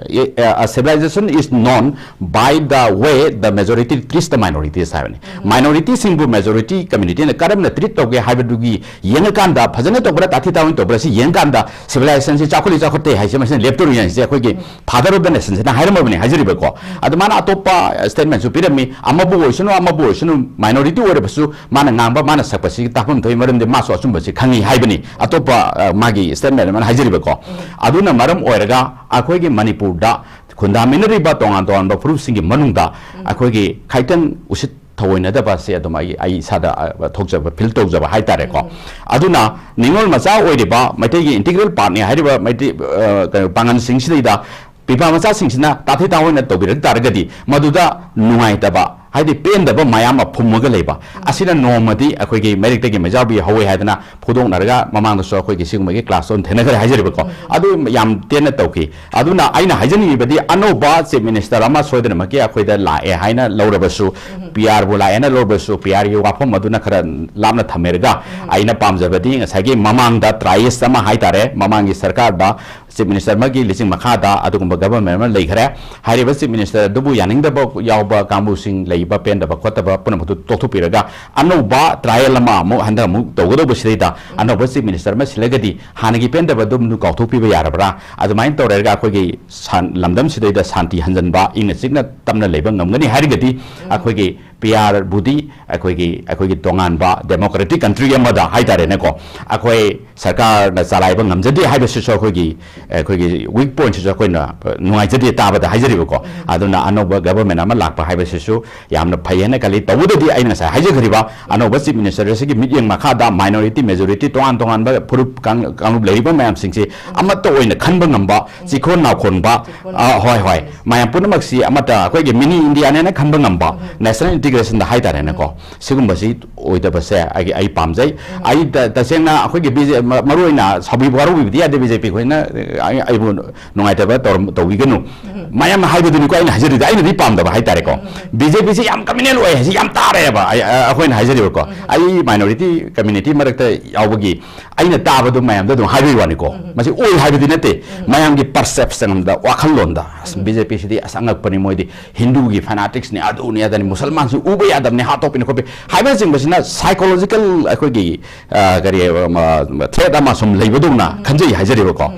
a, a civilization is known by the way the majority treats the minorities" ꯍꯥꯏꯕꯅꯤ꯫ ꯃꯥꯏꯅꯣꯔꯤꯇꯤꯁꯤꯡꯕꯨ ꯃꯦꯖꯣꯔꯤꯇꯤ ꯀꯝꯃ꯭ꯌꯨꯅꯤꯇꯤꯅ ꯀꯔꯝꯅ ꯇ꯭ꯔꯤꯠ ꯇꯧꯒꯦ ꯍꯥꯏꯕꯗꯨꯒꯤ ꯌꯦꯡꯉꯀꯥꯟꯗ, ꯐꯖꯅ ꯇꯧꯕ꯭ꯔꯥ, ꯇꯥꯊꯤ ꯇꯥꯑꯣꯏꯅ ꯇꯧꯕ꯭ꯔꯥ, ꯁꯤ ꯌꯦꯡꯉꯀꯥꯟꯗ civilization ꯁꯤ ꯆꯥꯎꯈꯠꯂꯤ ꯆꯥꯎꯈꯠꯇꯦ ꯍꯥꯏꯁꯦ ꯃꯁꯤꯅ ꯂꯦꯞꯇꯣꯔꯤꯅꯤ ꯍꯥꯏꯁꯦ ꯑꯩꯈꯣꯏꯒꯤ Father of the Nation ꯁꯤꯅ ꯍꯥꯏꯔꯝꯃꯕꯅꯤ, ꯍꯥꯏꯖꯔꯤꯕꯀꯣ꯫ ꯑꯗꯨ ꯃꯥꯅ ꯑꯇꯣꯞꯄ statement ꯁꯨ ꯄꯤꯔꯝꯃꯤ, ꯑꯃꯕꯨ ꯑꯣꯏꯁꯅꯨ, ꯑꯃꯕꯨ ꯑꯣꯏꯁꯅꯨ, minority ꯑꯣꯏꯔꯕꯁꯨ ꯃꯥꯅ ꯉꯥꯡꯕ, ꯃꯥꯅ ꯁꯛꯄꯁꯤꯒꯤ ꯇꯥꯐꯝ ꯊꯣꯛꯏ, ꯃꯔꯝꯗꯤ ꯃꯥꯁꯨ ꯑꯆꯨꯝꯕꯁꯤ ꯈꯪꯉꯤ ꯍꯥꯏꯕꯅꯤ꯫ ꯑꯇꯣꯞꯄ, ꯑ, ꯃꯥꯒꯤ statement ꯑꯃꯅ ꯍꯥꯏꯖꯔꯤꯕꯀꯣ꯫ ꯑꯗꯨꯅ ꯃꯔꯝ ꯑꯣꯏꯔꯒ ꯑꯩꯈꯣꯏꯒꯤ ꯃꯅꯤꯄꯨꯔꯗ ꯈꯨꯟꯗꯥꯃꯤꯟꯅꯔꯤꯕ ꯇꯣꯉꯥꯟ ꯇꯣꯉꯥꯟꯕ ꯐꯨꯔꯨꯞꯁꯤꯡꯒꯤ ꯃꯅꯨꯡꯗ ꯑꯩꯈꯣꯏꯒꯤ ꯈꯤꯇꯪ ꯎꯁꯤꯠ ꯊꯑꯣꯏꯅꯗꯕꯁꯦ ꯑꯗꯨꯝ ꯑꯩ, ꯑꯩ ꯏꯁꯥꯗ, ꯑ, ꯊꯣꯛꯆꯕ, feel ꯇꯧꯖꯕ ꯍꯥꯏꯇꯥꯔꯦꯀꯣ꯫ ꯑꯗꯨꯅ ꯅꯤꯉꯣꯜ ꯃꯆꯥ ꯑꯣꯏꯔꯤꯕ ꯃꯩꯇꯩꯒꯤ integral part ꯅꯤ ꯍꯥꯏꯔꯤꯕ ꯃꯩꯇꯩ, ꯑ, ꯀꯩꯅꯣ, ꯄꯥꯉꯜꯁꯤꯡꯁꯤꯗꯩꯗ ꯄꯤꯕꯥ ꯃꯆꯥꯁꯤꯡꯁꯤꯅ ꯇꯥꯊꯤ ꯇꯥꯑꯣꯏꯅ ꯇꯧꯕꯤꯔꯛ ꯇꯥꯔꯒꯗꯤ ꯃꯗꯨꯗ ꯅꯨꯡꯉꯥꯏꯇꯕ, ꯍꯥꯏꯗꯤ ꯄꯦꯟꯗꯕ ꯃꯌꯥꯝ ꯑꯃ ꯐꯨꯝꯃꯒ ꯂꯩꯕ ꯑꯁꯤꯅ ꯅꯣꯡꯃꯗꯤ ꯑꯩꯈꯣꯏꯒꯤ ꯃꯩꯔꯛꯇꯒꯤ ꯃꯩꯖꯥꯎꯕꯤ ꯍꯧꯋꯦ ꯍꯥꯏꯗꯅ ꯐꯣꯡꯗꯣꯛꯅꯔꯒ ꯃꯃꯥꯡꯗꯁꯨ ꯑꯩꯈꯣꯏꯒꯤ ꯁꯤꯒꯨꯝꯕꯒꯤ class ꯇꯣ ꯑꯗꯨꯝ ꯊꯦꯡꯅꯈ꯭ꯔꯦ ꯍꯥꯏꯖꯔꯤꯕꯀꯣ꯫ ꯑꯗꯨ ꯌꯥꯝ ꯇꯦꯟꯅ ꯇꯧꯈꯤ꯫ ꯑꯗꯨꯅ ꯑꯩꯅ ꯍꯥꯏꯖꯅꯤꯡꯉꯤꯕꯗꯤ ꯑꯅꯧꯕ Chief Minister ꯑꯃ ꯁꯣꯏꯗꯅꯃꯛꯀꯤ ꯑꯩꯈꯣꯏꯗ ꯂꯥꯛꯑꯦ ꯍꯥꯏꯅ ꯂꯧꯔꯕꯁꯨ, P R ꯕꯨ ꯂꯥꯛꯑꯦꯅ ꯂꯧꯔꯕꯁꯨ, P R ꯒꯤ ꯋꯥꯐꯝ ꯑꯗꯨꯅ ꯈꯔ ꯂꯥꯞꯅ ꯊꯝꯃꯦꯔꯒ ꯑꯩꯅ ꯄꯥꯝꯖꯕꯗꯤ ꯉꯁꯥꯏꯒꯤ ꯃꯃꯥꯡꯗ trial ꯑꯃ ꯍꯥꯏꯇꯥꯔꯦ, ꯃꯃꯥꯡꯒꯤ ꯁꯔꯀꯥꯔꯗ Chief Minister ꯑꯃꯒꯤ ꯂꯤꯆꯤꯡ ꯃꯈꯥꯗ ꯑꯗꯨꯒꯨꯝꯕ government ꯑꯃ ꯂꯩꯈ꯭ꯔꯦ꯫ ꯍꯥꯏꯔꯤꯕ Chief Minister ꯑꯗꯨꯕꯨ ꯌꯥꯅꯤꯡꯗꯕ ꯌꯥꯎꯕ ꯀꯥꯡꯕꯨꯁꯤꯡ ꯂꯩꯕ, ꯄꯦꯟꯗꯕ ꯈꯣꯠꯇꯕ ꯄꯨꯝꯅꯃꯛꯇꯨ ꯇꯣꯛꯊꯣꯛꯄꯤꯔꯒ ꯑꯅꯧꯕ trial ꯑꯃ ꯑꯃꯨꯛ ꯍꯟꯗꯛ ꯑꯃꯨꯛ ꯇꯧꯒꯗꯧꯕꯁꯤꯗꯩꯗ ꯑꯅꯧꯕ Chief Minister ꯑꯃ ꯁꯤꯜꯂꯒꯗꯤ ꯍꯥꯟꯅꯒꯤ ꯄꯦꯟꯗꯕ ꯑꯗꯨꯝ ꯀꯥꯎꯊꯣꯛꯄꯤꯕ ꯌꯥꯔꯕ꯭ꯔꯥ? ꯑꯗꯨꯃꯥꯏꯅ ꯇꯧꯔꯒ ꯑꯩꯈꯣꯏꯒꯤ ꯁꯥꯟ-, ꯂꯝꯗꯝꯁꯤꯗꯩꯗ ꯁꯥꯟꯇꯤ ꯍꯟꯖꯟꯕ, ꯏꯪꯅ ꯆꯤꯛꯅ ꯇꯞꯅ ꯂꯩꯕ ꯉꯝꯒꯅꯤ ꯍꯥꯏꯔꯒꯗꯤ ꯑꯩꯈꯣꯏꯒꯤ P R ꯕꯨꯗꯤ ꯑꯩꯈꯣꯏꯒꯤ, ꯑꯩꯈꯣꯏꯒꯤ ꯇꯣꯉꯥꯟꯕ democratic country ꯑꯃꯗ ꯍꯥꯏꯇꯥꯔꯦꯅꯦꯀꯣ, ꯑꯩꯈꯣꯏ ꯁꯔꯀꯥꯔꯅ ꯆꯂꯥꯏꯕ ꯉꯝꯖꯗꯦ ꯍꯥꯏꯕꯁꯤꯁꯨ ꯑꯩꯈꯣꯏꯒꯤ, ꯑꯩꯈꯣꯏꯒꯤ weak point ꯁꯤꯁꯨ ꯑꯩꯈꯣꯏꯅ, ꯑ, ꯅꯨꯡꯉꯥꯏꯖꯗꯦ ꯇꯥꯕꯗ ꯍꯥꯏꯖꯔꯤꯕꯀꯣ꯫ ꯑꯗꯨꯅ ꯑꯅꯧꯕ government ꯑꯃ ꯂꯥꯛꯄ ꯍꯥꯏꯕꯁꯤꯁꯨ ꯌꯥꯝꯅ ꯐꯩ ꯍꯥꯏꯅ ꯈꯜꯂꯤ꯫ ꯇꯧꯕꯇꯗꯤ ꯑꯩꯅ ꯉꯁꯥꯏ ꯍꯥꯏꯖꯈ꯭ꯔꯤꯕ ꯑꯅꯧꯕ Chief Minister ꯑꯁꯤꯒꯤ ꯃꯤꯠꯌꯦꯡ ꯃꯈꯥꯗ minority, majority, ꯇꯣꯉꯥꯟ ꯇꯣꯉꯥꯟꯕ ꯐꯨꯔꯨꯞ ꯀꯥꯡ-, ꯀꯥꯡꯂꯨꯞ ꯂꯩꯔꯤꯕ ꯃꯌꯥꯝꯁꯤꯡꯁꯤ ꯑꯃꯠꯇ ꯑꯣꯏꯅ ꯈꯟꯕ ꯉꯝꯕ, ꯆꯤꯈꯣꯟ ꯅꯥꯎꯈꯣꯟꯕ, ꯆꯤꯈꯣꯟ ꯑ, ꯍꯣꯏ, ꯍꯣꯏ, ꯅꯥꯎꯈꯣꯟꯕ꯫ ꯃꯌꯥꯝ ꯄꯨꯝꯅꯃꯛꯁꯤ ꯑꯃꯠꯇ ꯑꯩꯈꯣꯏꯒꯤ mini Indiaꯅꯦꯅ ꯈꯟꯕ ꯉꯝꯕ, national integration ꯗ ꯍꯥꯏꯇꯥꯔꯦꯅꯦꯀꯣ, ꯁꯤꯒꯨꯝꯕꯁꯤ ꯑꯣꯏꯗꯕꯁꯦ ꯑꯩꯒꯤ, ꯑꯩ ꯄꯥꯝꯖꯩ꯫ ꯑꯩ ꯇ-, ꯇꯁꯦꯡꯅ ꯑꯩꯈꯣꯏꯒꯤ B J, ꯃ-, ꯃꯔꯨꯑꯣꯏꯅ ꯁꯥꯎꯕꯤꯕ ꯋꯥꯔꯧꯕꯤꯕꯗꯤ ꯌꯥꯗꯦ, B J P ꯈꯣꯏꯅ, ꯑꯩ, ꯑꯩꯕꯨ ꯅꯨꯡꯉꯥꯏꯇꯕ ꯇꯧꯔꯝ-, ꯇꯧꯕꯤꯒꯅꯨ꯫ ꯃꯌꯥꯝꯅ ꯍꯥꯏꯕꯗꯨꯅꯤꯀꯣ ꯑꯩꯅ ꯍꯥꯏꯖꯔꯤꯗꯣ, ꯑꯩꯅꯗꯤ ꯄꯥꯝꯗꯕ ꯍꯥꯏꯇꯥꯔꯦꯀꯣ꯫ ꯕꯤ ꯖꯦ ꯄꯤꯁꯦ ꯌꯥꯝ communal ꯑꯣꯏ ꯍꯥꯏꯁꯤ ꯌꯥꯝ ꯇꯥꯔꯦꯕ꯫ ꯑꯩ, ꯑ, ꯑꯩꯈꯣꯏꯅ ꯍꯥꯏꯖꯔꯤꯕꯀꯣ, ꯑꯩ minority community ꯃꯔꯛꯇ ꯌꯥꯎꯕꯒꯤ ꯑꯩꯅ ꯇꯥꯕꯗꯣ ꯃꯌꯥꯝꯗ ꯑꯗꯨꯝ ꯍꯥꯏꯕꯒꯤ ꯋꯥꯅꯤꯀꯣ꯫ ꯃꯁꯤ ꯑꯣꯏ ꯍꯥꯏꯕꯗꯤ ꯅꯠꯇꯦ꯫ ꯃꯌꯥꯝꯒꯤ perception ꯑꯃꯗ, ꯋꯥꯈꯜꯂꯣꯟꯗ, "ꯑꯁ, ꯕꯤ ꯖꯦ ꯄꯤꯁꯤꯗꯤ ꯑꯁ ꯑꯉꯛꯄꯅꯤ, ꯃꯣꯏꯗꯤ ꯍꯤꯟꯗꯨꯒꯤ fanaticsꯅꯤ, ꯑꯗꯨꯅꯤ ꯑꯗꯥꯅꯤ, ꯃꯨꯁꯜꯃꯥꯟꯁꯤ ꯎꯕ ꯌꯥꯗꯕꯅꯤ, ꯍꯥꯠꯇꯣꯛꯄꯤꯅꯤ ꯈꯣꯠꯄꯤ" ꯍꯥꯏꯕꯅꯆꯤꯡꯕꯁꯤꯅ psychological ꯑꯩꯈꯣꯏꯒꯤ, ꯑ, ꯀꯔꯤ, ꯑ, ꯃ-, threat ꯑꯃ ꯁꯨꯝ ꯂꯩꯕꯗꯧꯅ ꯈꯟꯖꯩ ꯍꯥꯏꯖꯔꯤꯕꯀꯣ꯫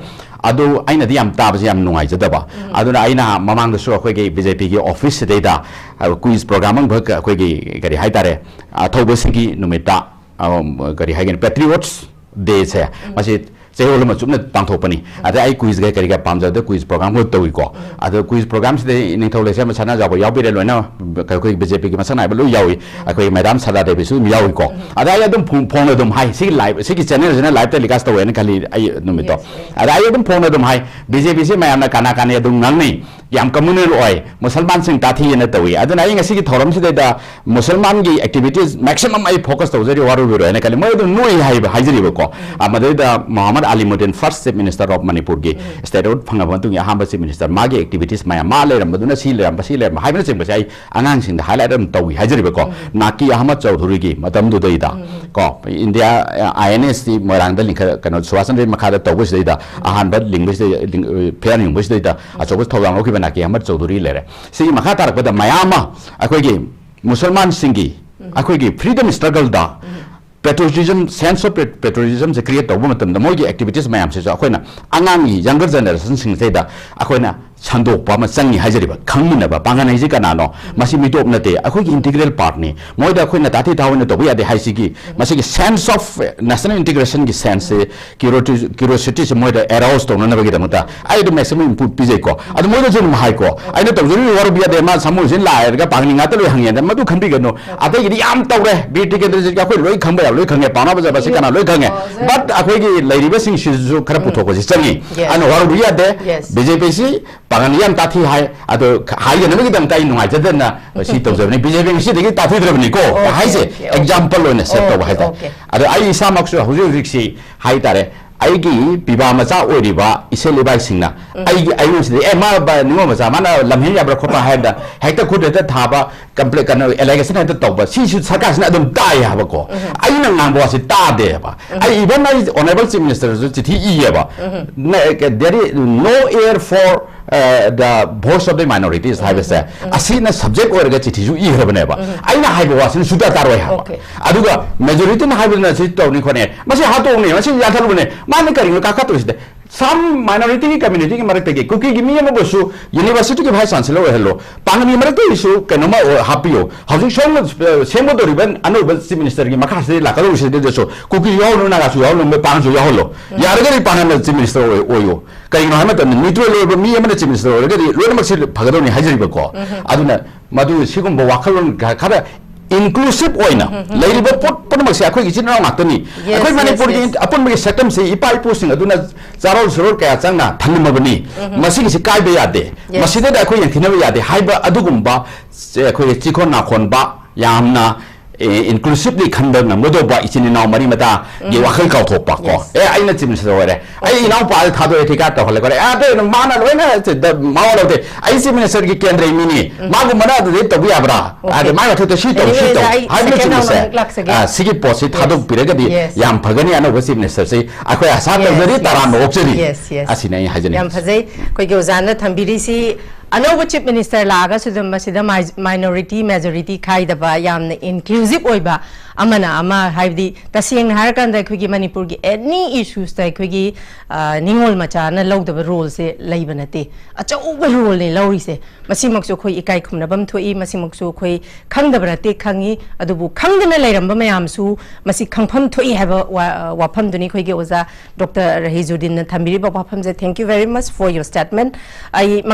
ꯑꯗꯨ ꯑꯩꯅꯗꯤ ꯌꯥꯝ ꯇꯥꯕꯁꯦ ꯌꯥꯝ ꯅꯨꯡꯉꯥꯏꯖꯗꯕ꯫ ꯑꯗꯨꯅ ꯑꯩꯅ ꯃꯃꯥꯡꯗꯁꯨ ꯑꯩꯈꯣꯏꯒꯤ ꯕꯤ ꯖꯦ ꯄꯤꯒꯤ officeꯁꯤꯗꯩꯗ, ꯑ, quiz program ꯑꯃꯈꯛ ꯑꯩꯈꯣꯏꯒꯤ, ꯀꯔꯤ ꯍꯥꯏꯇꯥꯔꯦ, ꯑ, ꯊꯧꯕꯁꯤꯒꯤ ꯅꯨꯃꯤꯠꯇ, ꯑ, ꯀꯔꯤ ꯍꯥꯏꯒꯅꯤ, Patriots Dayꯁꯦ, ꯃꯁꯤ ꯆꯌꯣꯜ ꯑꯃ ꯆꯨꯞꯅ ꯄꯥꯡꯊꯣꯛꯄꯅꯤ꯫ ꯑꯗ ꯑꯩ quizꯒ ꯀꯔꯤꯒ ꯄꯥꯝꯖꯕꯗ quiz programꯒ ꯇꯧꯏꯀꯣ꯫ ꯑꯗ quiz programꯁꯤꯗ ꯅꯤꯡꯊꯧ ꯂꯩꯁꯦꯝꯕ ꯁꯅꯥꯖꯥꯎꯕ ꯌꯥꯎꯕꯤꯔꯦ, ꯂꯣꯏꯅ ꯑꯩꯈꯣꯏ ꯕꯤ ꯖꯦ ꯄꯤꯒꯤ ꯃꯁꯛ ꯅꯥꯏꯕ ꯂꯣꯏ ꯌꯥꯎꯏ꯫ ꯑꯩꯈꯣꯏ Madam ꯁꯔꯗꯥ ꯗꯦꯕꯤꯁꯨ ꯑꯗꯨꯝ ꯌꯥꯎꯏꯀꯣ꯫ ꯑꯗ ꯑꯩ ꯑꯗꯨꯝ ꯐꯣꯡ-, ꯐꯣꯡꯅ ꯑꯗꯨꯝ ꯍꯥꯏ, ꯁꯤꯒꯤ live, ꯁꯤꯒꯤ channelꯁꯤꯅ live telecast ꯇꯧꯋꯦꯅ ꯈꯜꯂꯤ ꯑꯩ ꯅꯨꯃꯤꯠꯇꯣ꯫ ꯑꯗ ꯑꯩ ꯑꯗꯨꯝ ꯐꯣꯡꯅ ꯑꯗꯨꯝ ꯍꯥꯏ, ꯕꯤ ꯖꯦ ꯄꯤꯁꯤ ꯃꯌꯥꯝꯅ ꯀꯅꯥ ꯀꯅꯥ ꯑꯗꯨꯝ ꯉꯥꯡꯅꯩ, ꯌꯥꯝ communal ꯑꯣꯏ, ꯃꯨꯁꯜꯃꯥꯟꯁꯤꯡ ꯇꯥꯊꯤꯑꯅ ꯇꯧꯏ꯫ ꯑꯗꯨꯅ ꯑꯩ ꯉꯁꯤꯒꯤ ꯊꯧꯔꯝꯁꯤꯗꯩꯗ ꯃꯨꯁꯜꯃꯥꯟꯒꯤ activities maximum ꯑꯩ focus ꯇꯧꯖꯔꯤ, ꯋꯥꯔꯧꯕꯤꯔꯣꯏ ꯍꯥꯏꯅ ꯈꯜꯂꯤ꯫ ꯃꯣꯏ ꯑꯗꯨꯝ ꯅꯣꯏ ꯍꯥꯏꯕ ꯍꯥꯏꯖꯔꯤꯕꯀꯣ꯫ ꯑ, ꯃꯗꯩꯗ Mohammad Alimuddin, first Chief Minister of ꯃꯅꯤꯄꯨꯔꯒꯤ statehood ꯐꯪꯉꯕ ꯃꯇꯨꯡꯒꯤ ꯑꯍꯥꯟꯕ Chief Minister, ꯃꯥꯒꯤ activities ꯃꯌꯥꯝ, ꯃꯥ ꯂꯩꯔꯝꯕꯗꯨꯅ ꯁꯤ ꯂꯩꯔꯝꯕ, ꯁꯤ ꯂꯩꯔꯝꯕ ꯍꯥꯏꯕꯅꯆꯤꯡꯕꯁꯦ ꯑꯩ ꯑꯉꯥꯡꯁꯤꯡꯗ highlight ꯑꯗꯨꯝ ꯇꯧꯏ ꯍꯥꯏꯖꯔꯤꯕꯀꯣ꯫ ꯅꯥꯀꯤ ꯑꯍꯃꯗ ꯆꯧꯙꯨꯔꯤꯒꯤ ꯃꯇꯝꯗꯨꯗꯩꯗ ꯀꯣ, ꯏꯟꯗꯤꯌꯥ, ꯑ, ꯑꯥꯏ ꯑꯦꯟ ꯑꯦꯁꯇꯤ ꯃꯣꯏꯔꯥꯡꯗ ꯂꯤꯡꯈꯠ-, ꯀꯩꯅꯣ, ꯁꯨꯕꯥꯁ ꯆꯟꯗ꯭ꯔꯒꯤ ꯃꯈꯥꯗ ꯇꯧꯕꯁꯤꯗꯩꯗ ꯑꯍꯥꯟꯕ ꯂꯤꯡꯕꯁꯤꯗꯩ, ꯂꯤꯡ-, ꯐꯤꯔꯥꯜ ꯌꯨꯡꯕꯁꯤꯗꯩꯗ ꯑꯆꯧꯕ ꯊꯧꯗꯥꯡ ꯂꯧꯈꯤꯕ ꯅꯥꯀꯤ ꯑꯍꯃꯗ ꯆꯧꯙꯨꯔꯤ ꯂꯩꯔꯦ꯫ ꯁꯤꯒꯤ ꯃꯈꯥ ꯇꯥꯔꯛꯄꯗ ꯃꯌꯥꯝ ꯑꯃ ꯑꯩꯈꯣꯏꯒꯤ ꯃꯨꯁꯜꯃꯥꯟꯁꯤꯡꯒꯤ ꯑꯩꯈꯣꯏꯒꯤ freedom struggleꯗ patriotism, sense of pat-, patriotismꯁꯦ create ꯇꯧꯕ ꯃꯇꯝꯗ ꯃꯣꯏꯒꯤ activities ꯃꯌꯥꯝꯁꯤꯁꯨ ꯑꯩꯈꯣꯏꯅ ꯑꯉꯥꯡꯒꯤ younger generationꯁꯤꯡꯁꯤꯗꯩꯗ ꯑꯩꯈꯣꯏꯅ ꯁꯟꯗꯣꯛꯄ ꯑꯃ ꯆꯪꯉꯤ ꯍꯥꯏꯖꯔꯤꯕ꯫ ꯈꯪꯃꯤꯟꯅꯕ, ꯄꯥꯡꯒꯟ ꯍꯥꯏꯁꯤ ꯀꯅꯥꯅꯣ? ꯃꯁꯤ ꯃꯤꯇꯣꯞ ꯅꯠꯇꯦ, ꯑꯩꯈꯣꯏꯒꯤ integral partꯅꯤ꯫ ꯃꯣꯏꯗ ꯑꯩꯈꯣꯏꯅ ꯇꯥꯊꯤ ꯇꯥꯑꯣꯏꯅ ꯇꯧꯕ ꯌꯥꯗꯦ ꯍꯥꯏꯁꯤꯒꯤ, ꯃꯁꯤꯒꯤ sense of national integrationꯒꯤ senseꯁꯦ, curiosity-, curiosityꯁꯦ ꯃꯣꯏꯗ arouse ꯇꯧꯅꯅꯕꯒꯤꯗꯃꯛꯇ ꯑꯩ ꯑꯗꯨꯝ maximum input ꯄꯤꯖꯩꯀꯣ꯫ ꯑꯗꯨ ꯃꯣꯏꯗꯁꯨ ꯑꯗꯨꯝ ꯍꯥꯏꯀꯣ, "ꯑꯩꯅ ꯇꯧꯖꯔꯤꯕ ꯋꯥꯔꯧꯕ ꯌꯥꯗꯦ, ꯃꯥ ꯁꯥꯃꯨꯁꯤ ꯂꯥꯏꯔꯒ ꯄꯥꯡꯒꯅꯤ ꯉꯥꯛꯇ ꯂꯣꯏ ꯍꯪꯉꯦ", ꯑꯗ ꯃꯗꯨ ꯈꯟꯕꯤꯒꯅꯨ꯫ ꯑꯇꯩꯒꯤꯗꯤ ꯌꯥꯝ ꯇꯧꯔꯦ, ꯕꯤꯔ ꯇꯤꯀꯦꯟꯗ꯭ꯔꯖꯤꯠꯀꯤ ꯑꯩꯈꯣꯏ ꯂꯣꯏ ꯈꯪꯕ ꯌꯥꯕ ꯂꯣꯏ ꯈꯪꯉꯦ, ꯄꯥꯎꯅꯥ ꯕꯖꯥꯔ ꯃꯁꯤ ꯀꯅꯥ ꯂꯣꯏ ꯈꯪꯉꯦ꯫ But ꯑꯩꯈꯣꯏꯒꯤ ꯂꯩꯔꯤꯕꯁꯤꯡꯁꯤꯁꯨ ꯈꯔ ꯄꯨꯊꯣꯛꯄꯁꯤ ꯆꯪꯉꯤ꯫ Yes. ꯑꯗꯨꯅ ꯋꯥꯔꯧꯕ ꯌꯥꯗꯦ꯫ Yes. ꯕꯤ ꯖꯦ ꯄꯤꯁꯤ ꯄꯥꯡꯒꯜ ꯌꯥꯝ ꯇꯥꯊꯤ ꯍꯥꯏ, ꯑꯗꯣ ꯍꯥꯏꯖꯅꯕꯒꯤꯗꯃꯛꯇ ꯑꯩ ꯅꯨꯡꯉꯥꯏꯖꯗꯅ ꯁꯤ ꯇꯧꯖꯕꯅꯤ꯫ ꯕꯤ ꯖꯦ ꯄꯤ ꯉꯁꯤꯗꯒꯤ ꯇꯥꯊꯤꯗ꯭ꯔꯕꯅꯤꯀꯣ꯫ Okay, ꯍꯥꯏꯁꯦ okay, okay. Example ꯑꯣꯏꯅ set ꯇꯧꯕ Okay, ꯍꯥꯏꯇꯥꯔꯦ꯫ Okay. ꯑꯗꯣ ꯑꯩ ꯏꯁꯥꯃꯛꯁꯨ ꯍꯧꯖꯤꯛ ꯍꯧꯖꯤꯛꯁꯤ ꯍꯥꯏꯇꯥꯔꯦ, ꯑꯩꯒꯤ ꯄꯤꯕꯥ ꯃꯆꯥ ꯑꯣꯏꯔꯤꯕ ꯏꯁꯩ ꯂꯩꯕꯥꯛꯁꯤꯡꯅ ꯑꯩꯒꯤ ꯑꯩꯉꯣꯟꯁꯤꯗ, "ꯑꯦ, ꯃꯥ ꯕ-, ꯅꯤꯉꯣꯜ ꯃꯆꯥ, ꯃꯥꯅ ꯂꯝꯍꯦꯟ ꯌꯥꯕ꯭ꯔꯥ ꯈꯣꯠꯄ꯭ꯔꯥ?" ꯍꯥꯏꯕꯗ ꯍꯦꯛꯇ ꯈꯨꯠ ꯍꯦꯛꯇ ꯊꯥꯕ, ꯀꯝꯄ꯭ꯂꯦ-, ꯀꯩꯅꯣ, allegation ꯍꯦꯛꯇ ꯇꯧꯕ, ꯁꯤꯁꯨ ꯁꯔꯀꯥꯔꯁꯤꯅ ꯑꯗꯨꯝ ꯇꯥꯏ ꯍꯥꯏꯕꯀꯣ꯫ ꯑꯩꯅ ꯉꯥꯡꯕ ꯋꯥꯁꯤ ꯇꯥꯗꯦ ꯍꯥꯏꯕ꯫ ꯑꯩ even ꯑꯩ Honourable Chief Minister ꯁꯨ ꯆꯤꯊꯤ ꯏꯌꯦꯕ꯫ ꯅ-, ꯀ-, "There is no air for, uh, the voice of the minorities" ꯍꯥꯏꯕꯁꯦ, ꯑꯁꯤꯅ subject ꯑꯣꯏꯔꯒ ꯆꯤꯊꯤꯁꯨ ꯏꯈ꯭ꯔꯕꯅꯦꯕ꯫ ꯑꯩꯅ ꯍꯥꯏꯕ ꯋꯥꯁꯤꯅ ꯁꯨꯡꯇꯥ ꯇꯥꯔꯣꯏ ꯍꯥꯏꯕ꯫ Okay. ꯑꯗꯨꯒ majority ꯅ ꯍꯥꯏꯕꯗꯨꯅ ꯁꯤ ꯇꯧꯅꯤ ꯈꯣꯠꯅꯤ, ꯃꯁꯤ ꯍꯥꯠꯇꯣꯛꯅꯤ, ꯃꯁꯤ ꯌꯥꯟꯊꯠꯂꯨꯕꯅꯦ, ꯃꯥꯅ ꯀꯔꯤꯅꯣ ꯀꯥꯈꯠꯇꯣꯏꯁꯤꯗ? Some minority ꯒꯤ community ꯒꯤ ꯃꯔꯛꯇꯒꯤ ꯀꯨꯀꯤꯒꯤ ꯃꯤ ꯑꯃꯕꯨꯁꯨ university ꯒꯤ vice chancellor ꯑꯣꯏꯍꯜꯂꯣ, ꯄꯥꯡꯒꯜꯒꯤ ꯃꯔꯛꯇꯒꯤꯁꯨ ꯀꯩꯅꯣꯝꯃ ꯑꯣꯏ-, ꯍꯥꯞꯄꯤꯌꯣ꯫ ꯍꯧꯖꯤꯛ ꯁꯣꯝꯅ, ꯑ, ꯁꯦꯝꯒꯗꯧꯔꯤꯕ ꯑꯅꯧꯕ Chief Minister ꯒꯤ ꯃꯈꯥꯁꯤꯗ ꯂꯥꯛꯀꯗꯧꯔꯤꯁꯤꯗꯁꯨ ꯀꯨꯀꯤꯁꯨ ꯌꯥꯎꯍꯜꯂꯣ, ꯅꯥꯒꯥꯁꯨ ꯌꯥꯎꯍꯜꯂꯣ, ꯄꯥꯡꯒꯜꯁꯨ ꯌꯥꯎꯍꯜꯂꯣ꯫ ꯌꯥꯔꯒꯗꯤ ꯄꯥꯡꯒꯜꯅ Chief Minister ꯑꯣꯏ-, ꯑꯣꯏꯌꯣ꯫ ꯀꯔꯤꯒꯤꯅꯣ ꯍꯥꯏꯕ ꯃꯇꯝꯗ neutral ꯑꯣꯏꯕ ꯃꯤ ꯑꯃꯅ Chief Minister ꯑꯣꯏꯔꯒꯗꯤ ꯂꯣꯏꯅꯃꯛꯁꯤ ꯐꯒꯗꯧꯅꯤ ꯍꯥꯏꯖꯔꯤꯕꯀꯣ꯫ ꯑꯗꯨꯅ ꯃꯗꯨ ꯁꯤꯒꯨꯝꯕ ꯋꯥꯈꯜꯂꯣꯟ ꯈ-, ꯈꯔ inclusive ꯑꯣꯏꯅ ꯂꯩꯔꯤꯕ ꯄꯣꯠ ꯄꯨꯝꯅꯃꯛꯁꯦ ꯑꯩꯈꯣꯏꯒꯤ ꯏꯆꯤꯟ ꯏꯅꯥꯎ ꯉꯥꯛꯇꯅꯤ꯫ Yes, ꯑꯩꯈꯣꯏ yes, ꯃꯅꯤꯄꯨꯔꯒꯤ yes. ꯑꯄꯨꯟꯕꯒꯤ ꯁꯛꯇꯝꯁꯤ ꯏꯄꯥ ꯏꯄꯨꯁꯤꯡ ꯑꯗꯨꯅ ꯆꯥꯔꯣꯜ ꯁꯨꯔꯣꯜ ꯀꯌꯥ ꯆꯪꯅ ꯊꯝꯂꯝꯃꯕꯅꯤ꯫ ꯃꯁꯤꯒꯤꯁꯤ ꯀꯥꯏꯕ ꯌꯥꯗꯦ꯫ Yes. ꯃꯁꯤꯗꯩꯗ ꯑꯩꯈꯣꯏ ꯌꯦꯡꯊꯤꯅꯕ ꯌꯥꯗꯦ ꯍꯥꯏꯕ ꯑꯗꯨꯒꯨꯝꯕ ꯁꯦ ꯑꯩꯈꯣꯏꯒꯤ ꯆꯤꯈꯣꯟ ꯅꯥꯈꯣꯟꯕ ꯌꯥꯝꯅ, ꯑꯦ, inclusively ꯈꯟꯕ ꯉꯝꯒꯗꯧꯕ ꯏꯆꯤꯟ ꯏꯅꯥꯎ ꯃꯔꯤ ꯃꯇꯥꯒꯤ ꯋꯥꯈꯜ ꯀꯥꯎꯊꯣꯛꯄ ꯀꯣ꯫ Yes. ꯑꯦ, ꯑꯩꯅ Chief Minister ꯑꯣꯏꯔꯦ, ꯑꯩ ꯏꯅꯥꯎꯄꯥꯗ ꯊꯥꯗꯣꯛꯑꯦ, ꯊꯤꯀꯥ ꯇꯧꯍꯜꯂꯦ ꯈꯣꯠꯂꯦ, ꯑꯦ, ꯑꯗꯨ ꯃꯥꯅ ꯂꯣꯏꯅ ꯆ-, ꯗ-, ꯃꯋꯥ ꯂꯧꯗꯦ꯫ ꯑꯩ Chief Minister ꯒꯤ ꯀꯦꯟꯗ꯭ꯔꯒꯤ ꯃꯤꯅꯤ, ꯃꯥꯒꯨꯝꯕꯅ ꯑꯗꯨꯗꯤ ꯇꯧꯕ ꯌꯥꯕ꯭ꯔꯥ? Okay. ꯑꯗ ꯃꯥꯏ ꯃꯊꯛꯇ ꯁꯤ ꯇꯧ, ꯁꯤ Anyways, ꯇꯧ ꯑꯩ ꯍꯥꯏꯕꯅ second round ꯆꯤꯡꯕꯁꯦ, ꯑꯃꯨꯛ ꯂꯥꯛꯆꯒꯦ꯫ ꯑ, ꯁꯤꯒꯤ ꯄꯣꯠꯁꯤ Yes. ꯊꯥꯗꯣꯛꯄꯤꯔꯒꯗꯤ Yes. ꯌꯥꯝ ꯐꯒꯅꯤ꯫ ꯑꯅꯧꯕ Chief Minister ꯁꯤ ꯑꯩꯈꯣꯏ ꯑꯁꯥ Yes, ꯇꯧꯖꯔꯤ, yes. ꯇꯔꯥꯝꯅ ꯑꯣꯛꯆꯔꯤ꯫ Yes, yes. ꯑꯁꯤꯅꯤ ꯑꯩ ꯍꯥꯏꯖꯅꯤꯡꯉꯤ꯫ ꯌꯥꯝ ꯐꯖꯩ꯫ ꯑꯩꯈꯣꯏꯒꯤ ꯑꯣꯖꯥꯅ ꯊꯝꯕꯤꯔꯤꯁꯤ ꯑꯅꯧꯕ Chief Minister ꯂꯥꯛꯑꯒꯁꯨ ꯑꯗꯨꯝ ꯃꯁꯤꯗ ꯃꯥꯏ-, minority majority ꯈꯥꯏꯗꯕ, ꯌꯥꯝꯅ inclusive ꯑꯣꯏꯕ, ꯑꯃꯅ ꯑꯃ, ꯍꯥꯏꯕꯗꯤ ꯇꯁꯦꯡꯅ ꯍꯥꯏꯔꯀꯥꯟꯗ ꯑꯩꯈꯣꯏꯒꯤ ꯃꯅꯤꯄꯨꯔꯒꯤ any issues ꯇ ꯑꯩꯈꯣꯏꯒꯤ, ꯑ, ꯅꯤꯉꯣꯜ ꯃꯆꯥꯅ ꯂꯧꯗꯕ role ꯁꯦ ꯂꯩꯕ ꯅꯠꯇꯦ꯫ ꯑꯆꯧꯕ role ꯅꯦ ꯂꯧꯔꯤꯁꯦ꯫ ꯃꯁꯤꯃꯛꯁꯨ ꯑꯩꯈꯣꯏ ꯏꯀꯥꯏ ꯈꯨꯝꯅꯐꯝ ꯊꯣꯛꯏ, ꯃꯁꯤꯃꯛꯁꯨ ꯑꯩꯈꯣꯏ ꯈꯪꯗꯕ ꯅꯠꯇꯦ, ꯈꯪꯉꯤ꯫ ꯑꯗꯨꯕꯨ ꯈꯪꯗꯅ ꯂꯩꯔꯝꯕ ꯃꯌꯥꯝꯁꯨ ꯃꯁꯤ ꯈꯪꯐꯝ ꯊꯣꯛꯏ ꯍꯥꯏꯕ ꯋꯥ-, ꯋꯥꯐꯝꯗꯨꯅꯤ ꯑꯩꯈꯣꯏꯒꯤ ꯑꯣꯖꯥ doctor ꯔꯍꯤꯖꯨꯗꯤꯟꯅ ꯊꯝꯕꯤꯔꯤꯕ ꯋꯥꯐꯝꯁꯦ꯫ Thank you very much for your statement. ꯑꯩ